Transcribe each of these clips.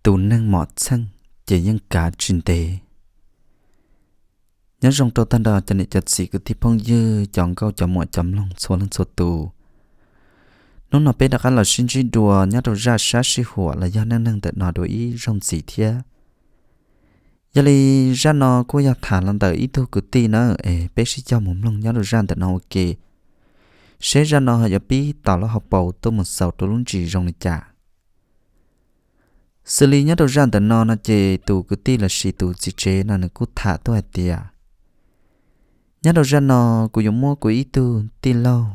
Tus neeg mom txheej ces yeej kav tsis ntev. Nyob zoo rau tag nrho cov niam cov txiv kwv tij phooj ywg cov nkauj cov muam cov mloog txhua leej txhua tus. Hnub no peb rov qab los sib ntsib dua nyob rau zaj sab sij huam los yog neej neeg ntawm no dua ib zaug ntxiv thiab. Yog li zaj no kuj yog tham los ntawm ib tug kwv tij na, es peb sib cog mus mloog nyob rau zaj ntawm no ua ke, seb zaj no ho yuav pib tom lub hauv paus tuaj mus xaus rau lub ntsis zoo li cas. Xws li nyob rau zaj ntawm no no ces tus kwv tij lossis tus txiv tsev no nws kuj tham tuaj hais tias, nyob rau zaj no kuv yuav muab kuv ib tug tij laug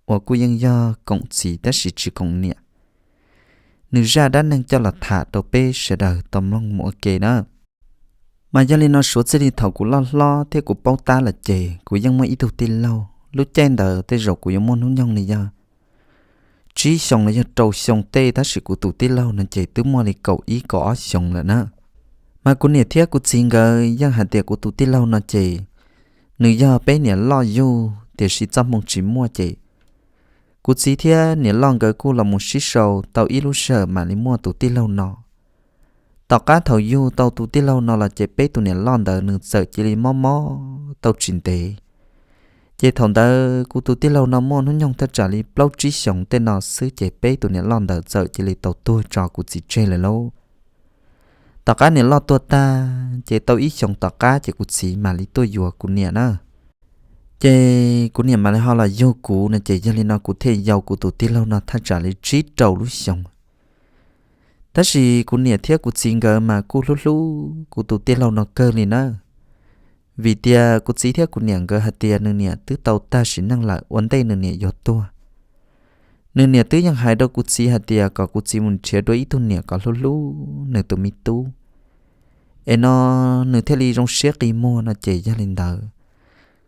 uas kuj yeej yog koom txiv tab sis tsis koom niam, nws zaj dab neeg coj los tham rau peb sawv daws tau mloog mus ua ke na. Mas yog li no suav txij li thaum kuv loj hlob thiab kuv paub tab lawm ces kuv yeej muaj ib tug tij laug. Lub caij ntawd tej zaum kuv yuav muaj hnub nyoog li yog tsib xyoos los yog rau xyoo tej, tab sis kuv tus tij laug no ces twb muaj li kaum ib kaum ob xyoos lawm na. Mas kuv niam thiab kuv txiv nkawd yeej hais tias kuv tus tij laug no ces nws yog peb niam loj yug, tiam sis txoj hmoo tsis muaj ces kuv txiv thiab niam loj nkawd kuj los mus sib sau tau ib lub sij hawm mam li muaj tus tij laug no. Tom qab thaum yug tau tus tij laug no los ces peb tus niam loj ntawd nws txawm cia li mob mob tau tsis ntev. Ces thaum ntawd kuv tus tij laug no muaj hnub nyoog thaj tsam li plaub tsib xyoos tej no xwb ces peb tus niam loj ntawd txawm cia li tau tuag tso kuv txiv tseg lawm lauj. Tom qab niam loj tuag tag ces tau ib xyoos tom qab ces kuv txiv mam li tuaj yuav kuv niam na. Ces kuv niam mam li ho los yug kuv no ces yog li no kuv thiaj yau kuv tus tij laug no thaj tsam li tsib rau lub xyoos. Tab sis kuv niam thiab kuv txiv nkawd mas kuj hlub hlub kuv tus tij laug no kawg li na. Vim tias kuv txiv thiab kuv niam nkawd hais tias nws niam twb tau tag sim neej lawm ua ntej nws niam yuav tuag. Nws niam twb yeej hais rau kuv txiv hais tias kom kuv txiv mus nrhiav dua ib tug niam kom hlub hlub nws tus me tub, es no nws thiaj li zoo siab qi muag no ces yog li ntawd.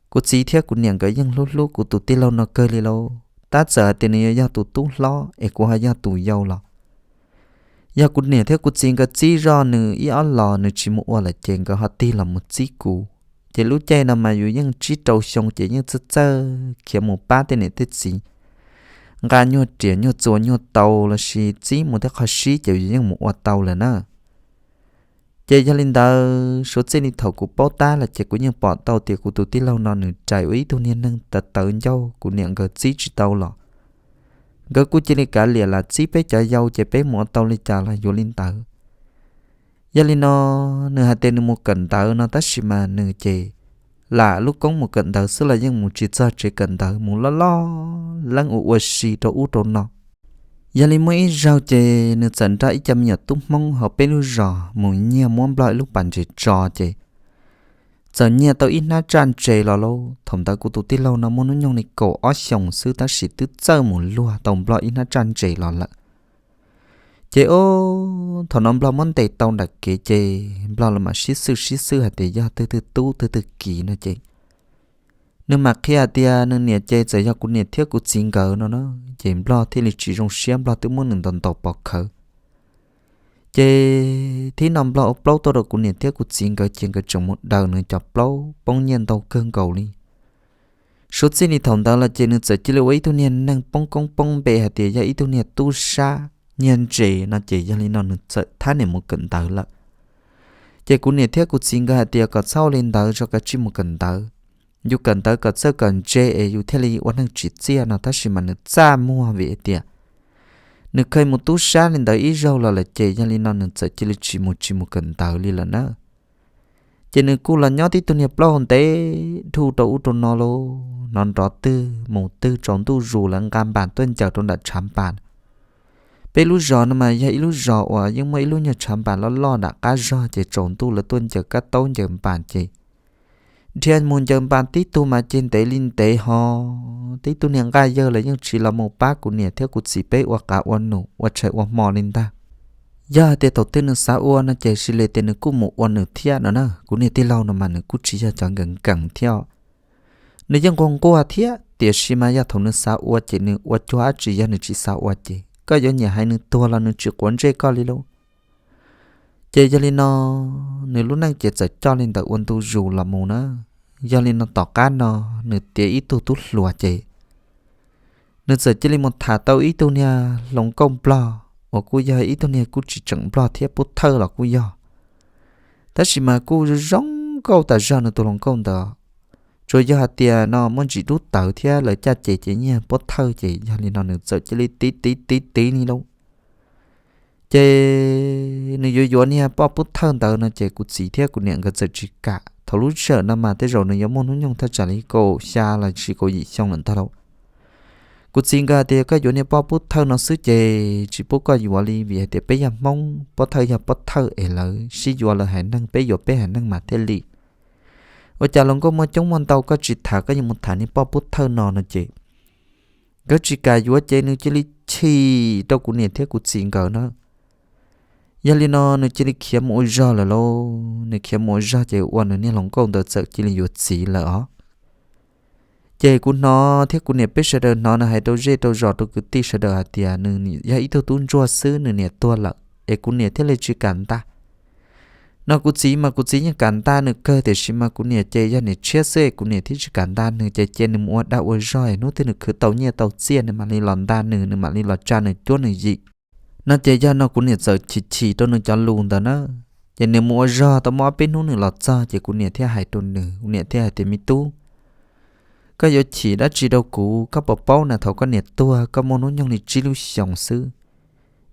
Kuv txiv thiab kuv niam nkawd yeej hlub hlub kuv tus tij laug no kawg li lauj, tab txawm hais tias nws yuav yog tus tub hlob es kuv ho yog tus yau los yog kuv niam thiab kuv txiv nkawd txib zoj nws ib ob los nws tsis mus ua lawm ces nkawd ho tig los mus txib kuv. Ces lub caij no mas yus yeej tsib rau xyoo ces yeej txawj txawj khiav mus pab tej niam tej txiv nqa nyuag riam nyuag txuas nyuag taus lossis txib mus tej qho sib ces yus yeej mus ua tau lawm na. Ces yog li ntawd suav txij li thaum kuv paub tab lawm ces kuv yeej pom tau tias kuv tus tij laug no nws rais ua ib tug niag neeg tawv tawv ncauj, kuv niam nkawd txib tsis tau los nkawd kuj cia li kav liam lam txib peb cov yau ces peb mus ua tau li cas los yuav li ntawd. Yog li no nws hais tias nws mus kawm ntawv no tab sis mas nws ces lam lub koob mus kawm ntawv xwb los yeej mus tsis txog tsev kawm ntawv, mus loj loj leeb ua ua si rau ub rau no. Yog li muaj ib zaug ces nws txawm nrog ib co me nyuam tub Hmoob hauv peb lub zos mus nyiag muab nplog ib lub pas ntses tso ces txawm nyiag tau ib hnab tsaj ntses los lauj. Thaum ntawd kuv tus tij laug no muaj hnub nyoog li kaum ob xyoos xwb tab sis twb txawj mus luag tau nplog ib hnab tsaj ntses los lawm. Ces o, thaum no nplog muab ntes tau nram kev ces nplog los mam sib xwj sib xwj hais tias yog twg twg tub twg twg kiv no ces nws mam qhia hais tias nws niam ces txawm yog kuv niam thiab kuv txiv nkawd no na. Ces nplog thiaj li tsis zoo siab, nplog twb muab nws ntaus ntaus pov khawv. Ces thib no nplog ua plaub tuaj rau kuv niam thiab kuv txiv nkawd ces nkawd tseem mus daws nws cov plaub poob nyiaj ntau kawg nkaus li. Suav txij li thaum ntawd los ces nws txawm cia li ua ib tug niag neeg poob koob poob npe hais tias yog ib tug niag tub sab nyiag ntses no ces yog li no nws txawm thab niam mus kawm ntawv lawm. Ces kuv niam thiab kuv txiv nkawd hais tias kom txhob ua li ntawd, tso kav tsij mus kawm ntawv. Yus kawm ntawv kom txawj kom ntse es yus thiaj li ua neeg tsim txiaj no tab sis mas nws txaj muag vim hais tias nws kheev mus tub sab li ntawd ib zaug los lawm ces yog li no nws txawm cia li tsis mus tsis mus kawm ntawv li lawm na. Ces nws kuj los nyob tib tug niag plaub hau ntev dhuj rau ub rau no lauj, hnov nrov twg mus twg, tsaus ntuj zus lawv nqa npas tuaj ncaws rau nram tshav npas. Peb lub zos no mas yog ib lub zos uas yeej muaj ib lub nyuag tshav npas loj loj nram qab zog ces tsaus ntuj lawv tuaj ncaws kab taub ncaws npas ces dhia mus ncaws npas tib tug mas ces ntev li ntev ho. Tib tug niag nqaj yawg lawv yeej tsis los mus pab kuv niam thiab kuv txiv peb ua qav ua num ua tshais ua hmo li ntag. Yog hais tias thaum twg nws xav ua no ces sis li tias nws kuj mus ua nws thiab no na. Kuv niag tij laug no mas nws kuj tsis yog cov nkees nkees thiab, nws yeej nquag nquag thiab tiam sis mas yog thaum nws xav ua ces nws ua cuag dab tsi, yog nws tsis xav ua ces koj yuav nyiam hais nws tuag los nws tsis quav ntsej koj li lauj. Ces yog li no nws lub neej ces txawm coj li ntawd ua ntu zus los mus na. Yog li no tom qab no nws tiav ib tug tub hluas ces nws txawm cia li mus tham tau ib tug niag hluas nkauj nplog uas kuj yog ib tug niag kuj tsis tseem nplog thiab, pub thawj los kuj yog, tab sis mas kuj zoo nkauj tas zog nws tus hluas nkauj ntawd. Tsuas yog hais tias no muaj ntsis dub tawv thiab lawv caj ces ces nyiag pub thawj ces yog li no nws txawm cia li tiv tiv tiv tiv li lauj. Ces nws yuav yuav niag poj pub thawj ntawd no ces kuv txiv thiab kuv niam nkawd txawm tsis kam. Thaum lub sij hawm no mas tej zaum nws yuav muaj hnub nyoog thaj tsam li kaum xya los sis kaum yim xyoo lawm ntag lauj. Kuv txiv nkawd hais tias koj yuav niag poj pub thawj no xwb ces tsis pub koj yuav li vim hais tias peb yog Hmoob, pub thawj yog pub thawj es lawv sib yuav lawv haiv neeg, peb yuav peb haiv neeg mas thiaj li. Ua cas hluas nkauj muaj coob muaj ntau koj tsis tham, koj yuav mus tham niag poj pub thawj no no ces nkawd tsis kam yuav ces nws cia li chim rau kuv niam thiab kuv txiv nkawd na. Yog li no nws cia li khiav mus ua zog lawm lauj. Nws khiav mus ua zog ces ua nws niag hluas nkauj ntawd txawm cia li yuav txiv lawm os. Ces kuv hnov thiab kuv niam peb sawv daws hnov nws hais rau zej rau zos rau kwv tij sawv daws hais tias nws yog ib tug tub ntsuag xwb nws niam tuag lawm es kuv niam thiaj li tsis kam ntaj. No kuv txiv mas kuv txiv yeej kam ntaj nws kawg tiam sis mas kuv niam ces yog niam tshiab xwb es kuv niam thiaj tsis kam ntaj nws ces cia nws mus ua dag ua zog es hnub twg nws khwv tau nyiaj tau txiaj nws mam li los ntaj nws, nws mam li los tsa nws cuab nws yim. No ces yog no kuv niam txawm chim chim rau nws cov lus ntawd na. Ces nws mus ua zog tau muaj ob peb hnub nws los txog ces kuv niam thiaj hais rau nws, kuv niam thiaj hais tias me tub, koj yuav chim dab tsi rau kuv, koj puas paub na thaum koj niam tuag koj muaj hnub nyoog li tsib lub xyoos xwb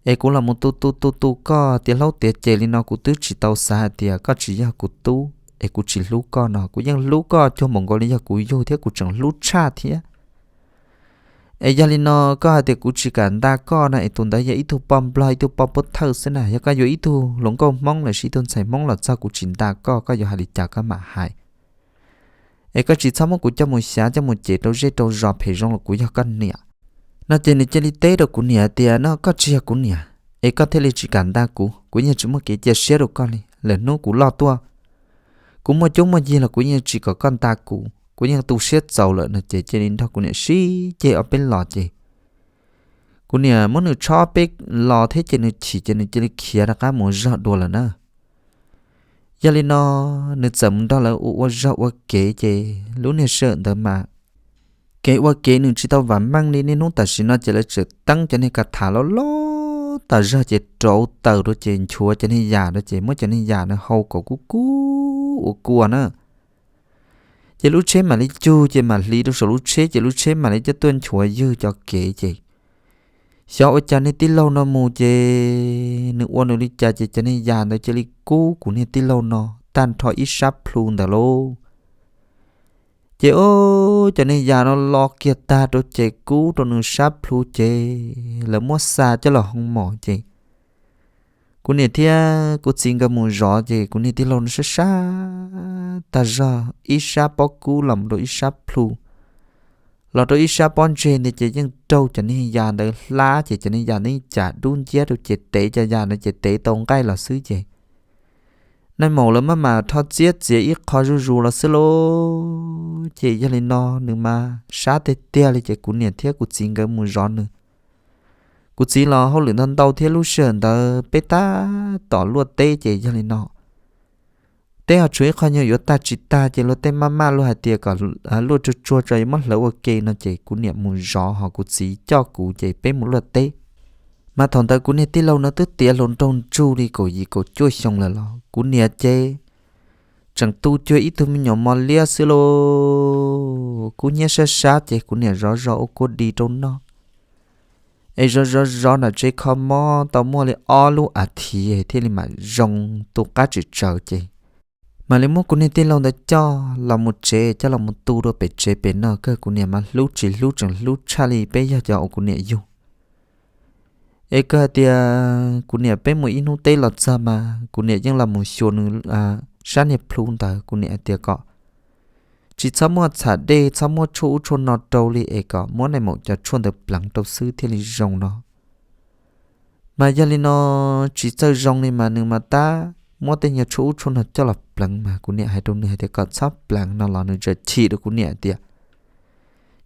es kuv los mus tu tu tu tu koj tiav hlaub tiav ceg li no kuv twb tsis tau xav hais tias koj tsis yog kuv tub es kuv tsis hlub koj no, kuv yeej hlub koj cuag npaum nkaus li yog kuv yug thiab kuv tseem hlub tshaj thiab. Es yog li no koj hais tias kuv tsis kam ntaj koj no es tus ntawd yog ib tug poj nplog ib tug poj pub thawj xwb na, yog koj yuav ib tug hluas nkauj Hmoob los sis ib tug ntxhais Hmoob los txog kuv tsis ntaj koj, koj yuav hais li cas koj mam hais. Es koj tsis txhob muab kuv coj mus xyav coj mus cem rau zej rau zos phem zoo los kuv yog koj niam. No ces nws cia li teb rau kuv niam tias no koj tsis yog kuv niam es koj thiaj li tsis kam ntaj kuv, kuv yeej tsis muaj kev cia siab rau koj li. Lwm hnub kuv loj tuaj, kuv muaj cuab muaj yig los kuv yeej tsis kom koj ntaj kuv, kuv yeej tu siab txaus lawm no ces cia li nrog kuv niam sib ceg ob peb los ces kuv niam muab nws tshob peb los thiab ces nws chim ces nws cia li khiav rov qab mus zog dua lawm na. Yog li no nws txawm mus nrog lawv ua ua zog ua kev ces lub niag sij hawm ntawd mas kev ua kev nws tsis tau vam meej li. Niaj hnub tam sim no ces lawv tseem teeb cov niag ka tham loj loj tas zog ces rauv taws rau ces nchuav cov niag yam rau ces muab cov niag yam na hau kom kub kub ua kua na. Ces lub tsheb mam li cug ces mam hliv rau saum lub tsheb ces lub tsheb mam li coj tuaj nchuav ywg cov kev ces xyov ua cas niag tij laug no mus ces nws ua nws li cas ces cov niag yam ntawd cia li kub kuv niag tij laug no tag nrho ib sab plhu ntawd lauj. Ces o, cov niag yam no lo kiag tag rau ces kub rau nws sab plhu ces lawv muab xa coj los hoo mom ces kuv niam thiab kuv txiv nkawd mus zov ces kuv niag tij laug no sab sab tag zog ib sab pob kub los mus rau ib sab plhu, los rau ib sab pob ntseg ntawd ces yeej raug cov niag yam ntawd hlab ces cov niag yam ntawd yeej cam dub nciab rau ces tev cov yam ntawd ces tev tau nqaij los xwb ces naj maum lawv maj mam rho txiab txiav ib qho zuj zus los xwb lauj. Ces yog li no nws mas sab tiag tiag li ces kuv niam thiab kuv txiv nkawd mus zov nws. Kuv txiv los hauj lwm ntau ntau thiab lub sij hawm ntawd peb tab tom luaj teb ces yog li no teb ho tshuav ib qho nyuag yuav tag tsis tag ces luag tej maj maj luag hais tias kom luaj tsuag tsuag tso yuav muab hlawv ua ke no ces kuv niam mus zov ho kuv txiv coj kuv ces peb mus luaj teb. Mas thaum ntawd kuv niag tij laug no twb tiav hluas nraug ntsug li kaum yim kaum cuaj xyoo lawm los kuv niam ces tseem tu cuag ib tug me nyuam mos liab xwb lauj. Kub hnyiab sab sab ces kuv niam zov zov ua kua dis rau noj es zov zov zov nram tsev kho mob tau muaj li ob lub as thiv thiaj li mam zoo tu qab tsis tsawv ces mam li muab kuv niag tij laug ntawd coj los mus tsev, coj los mus tu rau pem tsev pem no kawg. Kuv niam mas hlub tsis hlub tseem hlub tshaj li peb yog cov uas kuv niam yug. Es kawg hais tias kuv niam peb mus ib hnub teb los txog mas kuv niam yeej los mus xyuas nws sab niag plhu ntawd, kuv niam hais tias kom tsis txhob muaj txham dej txhob muab tshuaj ub tshuaj no rau li es kom muab naj maum cov tshuaj ntawd pleev rau xwb thiaj li zoo no. Mas yog li no tsis txawj zoo li mas nws mas tab muab tej nyuag tshuaj ub tshuaj no coj los pleev mas kuv niam hais rau nws hais tias kom txhob pleev no los nws tseem chim rau kuv niam tias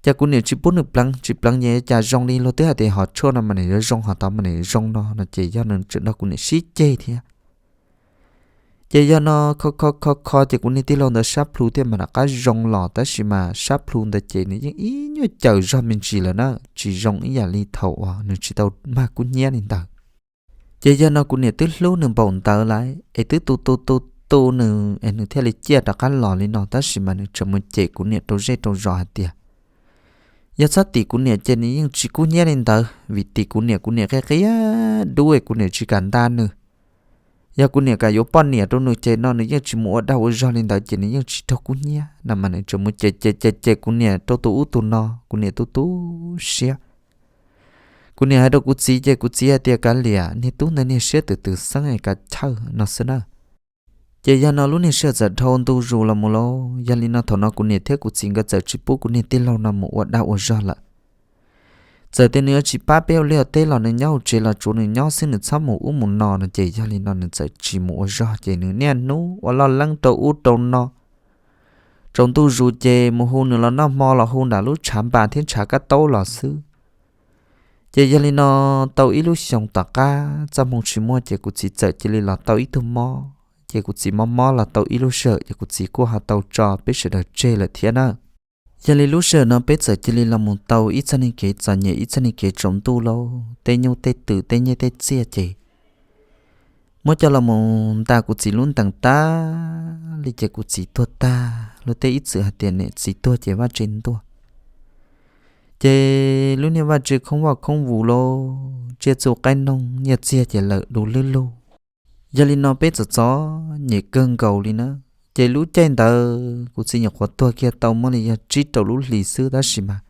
cas kuv niam tsis pub nws pleev, tsis pleev ces cas zoo li luag twb hais tias hom tshuaj no mas nws yuav zoo, hom tod mas nws yuav zoo no no ces yog nws tseem nrog kuv niam sib ceg thiab. Ces yog no kho kho kho kho ces kuv niag tij laug ntawd sab plhu thiaj mam rov qab zoo los, tab sis mas sab plhu ntawd ces nws yeej ib nyuag cawm zog me ntsis lawm na, tsis zoo ib yam li thaum uas nws tsis tau mag kub hnyiab li ntawd. Ces yog no kuv niam twb hlub nws npaum ntawd lawm es twb tu tu tu tu nws es nws thiaj li ciaj rov qab los li no, tab sis mas nws tseem mus cem kuv niam rau zej rau zos hais tias yog txhob tim kuv niam ces nws yeej tsis kub hnyiab li ntawd, vim tim kuv niam, kuv niam qia qia dub es kuv niam tsis kam nta nws. Yog kuv niam kam yuav poj niam rau nws ces no nws yeej tsis mus ua dag ua zog li ntawd ces nws yeej tsis raug kub hnyiab no mas nws tseem mus cem cem cem cem kuv niam rau tus ub tus no, kuv niam tu tu siab. Kuv niam hais rau kuv txiv ces kuv txiv hais tias kav liam, niag tub ntawd niag siab twm twm xeeb es kav chawj no xwb na. Ces yog no lub niag sij hawm txawm dhau ntu zus los mus lauj, yog li no thaum no kuv niam thiab kuv txiv nkawd txawm tsis pub kuv niag tij laug no mus ua dag ua zog lawm. Txawm tias nws yuav tsis pab peb ua liaj teb los nws nyob hauv tsev los tsuav nws nyob xwb, nws txhob mus ub mus no no ces yog li no nws txawm tsis mus ua zog ces nws niaj hnub ua loj leeb rau ub rau no. Tsaus ntuj zus ces mus hu nws los noj hmo los hu nram lub tshav npas thiab tshav kab taub los xwb. Ces yog li no tau ib lub xyoo tom qab txoj hmoo tsis muaj ces kuv txiv txawm cia li los tau ib tug mob, ces kuv txiv mob mob los tau ib lub sij hawm ces kuv txiv kuj ho tau tso peb sawv daws tseg lawm thiab na. Yog li lub sij hawm no peb txawm cia li los mus tau ib txoj niag kev txom nyem, ib txoj niag kev tsaus ntuj lauj, tej nyuj tej twm tej nyiaj tej txiaj ces muab coj los mus nta kuv txiv lub ntees tag li ces kuv txiv tuag tag. Luag tej ib txwm hais tias niam txiv tuag ces vaj tse ntuag. Ces lub niag vaj tse khoob vaj khoob vus lauj, tsiaj txhu qaib noog nyiaj txiag ces lawm du lug lug. Yog li no peb txom txom nyem kawg nkaus li na. Ces lub caij ntawd kuv txiv nyuam qhuav tuag kiag tau muaj li yog tsib rau lub hlis xwb tab sis mas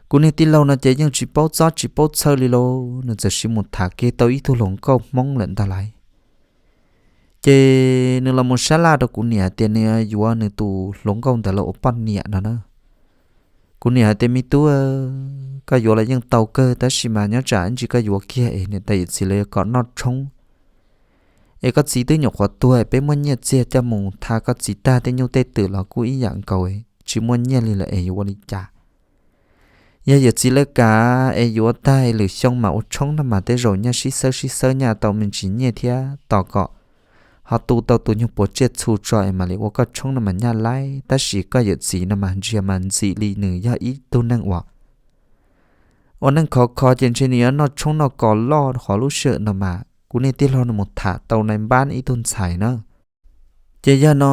kuv niag tij laug no ces yeej tsis paub txob tsis paub txhawj li lauj, nws txawm siv mus tham kiag tau ib tug hluas nkauj Hmoob lawm ntag lauj. Ces nws los mus sab laj rau kuv niam tias nws yuav nws tus hluas nkauj ntawd los ua poj niam no na. Kuv niam hais tias me tub, koj yuav los yeej tau kawg tab sis mas nyob tsam ib ntsis koj yuav kiag es niam tais yawm txiv lawv yuav kom noj tshoob, es koj txiv twb nyuam qhuav tuag, peb muaj nyiaj txiag coj mus tha koj txiv tag tej nyuj tej twm los kuj ib yam nkaus, tsis muaj nyiaj li lawm es yuav ua li cas? Yog yawm txiv lawv kam es yuav tag lwm xyoo mas ua tshoob no mas tej zaum nyaj sib xawb sib xawb nyaj tau me ntsis nyiaj thiab tos kom ho tu tau tus nyuag puas tsiaj txhu tso es mam li ua koj tshoob no mas nyaj laib, tab sis koj yawm txiv no mas ntsia mas ntxim li nws yog ib tug neeg uas ua neej khov kho ces ntshe nws yuav noj tshoob noj kos loj qhov lub sij hawm no mas kuv niag tij laug nws mus tham tau nai npab ib tug ntxhais na. Ces yog no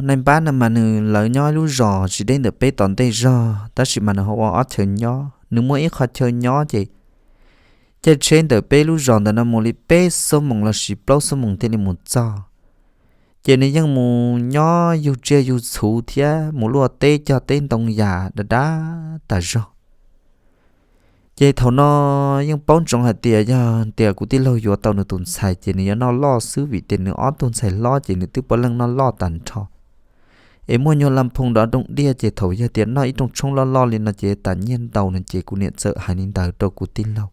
nai npab no mas nws lawv nyob ib lub zos tsis deb ntawm peb tom ntej zog tab sis mas nws ho ua ob chaw nyob, nws muaj ib qhov chaw nyob ces caij tsheb ntawm peb lub zos ntawm no mus li peb xuab moos lossis plaub xuab moos thiaj li mus txog. Ces nws yeej mus nyob yug tsiaj yug txhu thiab mus luaj teb cog teb ntoo yam dav dav tas zog. Ces thaum no yeej paub ntsoov hais tias yog tias kuv tij laug yuav tau nws tus ntxhais ces nws yuav noj loj xwb vim tias nws ob tug ntxhais hlob ces nws twb puav leej noj loj tag nrho. Es muaj nyuag la phoo dov dooj diaj ces thaum yog tias noj ib rooj tshoob loj loj li no ces tas nyiaj ntau no ces kuv niam txawm hais li ntawd rau kuv tij laug.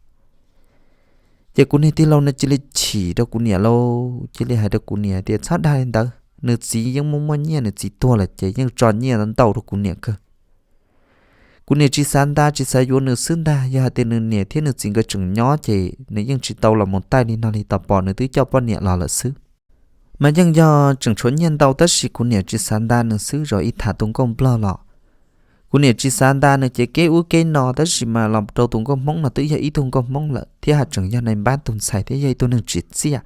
Ces kuv niag tij laug no cia li chim rau kuv niam lauj, cia li hais rau kuv niam tias txhob dag li ntawd, nws txiv yeej muaj muaj nyiaj, nws txiv tuag lawm ces yeej tso nyiaj ntau rau kuv niam kawg. Kuv niam tsis xav nta tsis xav yuav nws xwb ntag, yog hais tias nws niam thiab nws txiv nkawd tseem nyob ces nws yeej tsis tau los mus taij li no li, tos pom nws twb coj poj niam los lawm xwb. Mas yeej yog tseem tshuav nyiaj ntau tab sis kuv niam tsis xav nta nws xwb, zaum ib tham tus nkauj nplog los kuv niam tsis xav nta nws ces keb ub keb no tab sis mas los rau tus nkauj hmoob no twb yog ib tug nkauj hmoob lawm thiab haj tseem yog nai npab tus ntxhais thiab yog ib tug neeg tsim txiaj.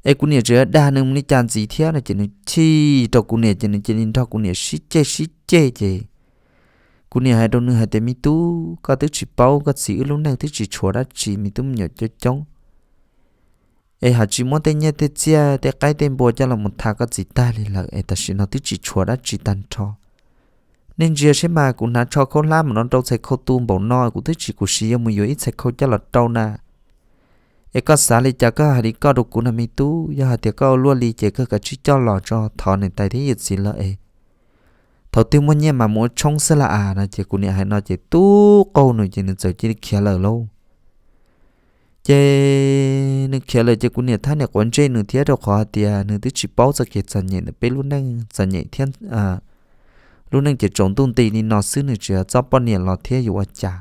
Es kuv niam tseem dag nws mus li cas ntxiv thiab no ces nws chim rau kuv niam ces nws cia li nrog kuv niam sib ceg sib ceg ces kuv niam hais rau nws hais tias me tub, koj twb tsis paub koj txiv wb lub neej twb tsis tshuav dab tsi, me tub me nyuam coob coob es ho tsis muab tej nyiaj tej txiaj tej qaib tej npua coj los mus tha koj txiv tag li lawm es tam sim no twb tsis tshuav dab tsi tag nrho. Nej ntsia seb mas kuv hnav tsho khaub hlab mus no rau txhais khau tu npaum no kuv twb tsis khuv xim yuav mus yuav ib txhais khau coj los rau na. Es koj xav li cas koj hais li koj rau kuv no me tub, yog hais tias koj ua luaj li ces koj kav tsij coj los tso, thov niam tais thiab yawm txiv lawv es thaum twg muaj nyiaj mas mus ua tshoob xwb las as no ces kuv niam hais no ces tub qaug nws ces nws txawm cia li khiav lawm lauj. Ces nws khiav lawm ces kuv niam thab niam quav ntsej nws thiab rau qhov hais tias nws twb tsis paub txoj kev txom nyem ntawm peb lub neej txom nyem thiab lub neej ces tsaus ntuj nti li no xwb, nws tsis yog txoj poj niam los thiab yuav ua cas.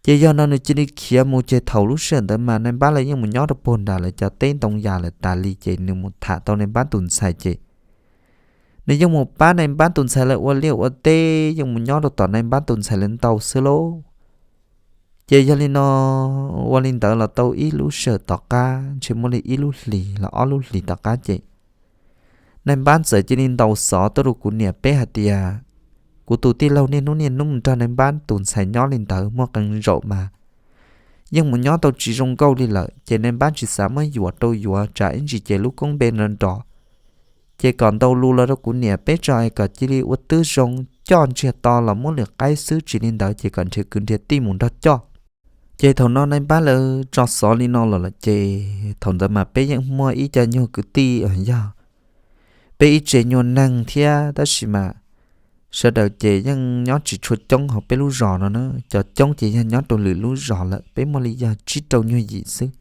Ces yog no nws cia li khiav mus ces thaum lub sij hawm ntawd mas nai npab lawv yeej mus nyob rau puag nram lawv cov teb ntoo yam lawm tas li ces nws mus tham tau nai npab tus ntxhais ces nws yeej mus pab nai npab tus ntxhais lawv ua liaj ua teb, yeej mus nyob rau tom nai npab tus ntxhais lawv ntau xwb lauj. Ces yog li no, ua li ntawd los tau ib lub sij hawm tom qab, ntshe muaj li ib lub hlis los ob lub hlis tom qab ces nais npab txawm cia li ntaus xov tuaj rau kuv niam peb hais tias kuv tus tij laug niaj hnub niaj hnub mus nrog nais npab tus ntxhais nyob li ntawd muaj qee zaum mas yeej mus nyob tau tsis zoo nkauj li lawm, ces nais npab tsis xav muab yuam rau yuav tsam ib ntsis ces lub koob npe nrov nrov. Ces kom ntaus lus los rau kuv niam peb tso es kom cia li ua twb zoo, coj ntsiag to los muab lwm qaib xwb, tsis li ntawd ces kom nrhiav kwv nrhiav tij mus nrog coj. Ces thaum no nais npab lawv tso xov li no los lawm ces thaum ntawd mas peb yeej muaj ib co nyuag kwv tij yog peb ib tse nyuag neeg thiab, tab sis mas sawv daws ces yeej nyob tsis tshua coob hauv peb lub zos no na, cov coob ces yog nyob rau lwm lub zos lawm, peb muaj li yog tsib rau nyuag yim xwb.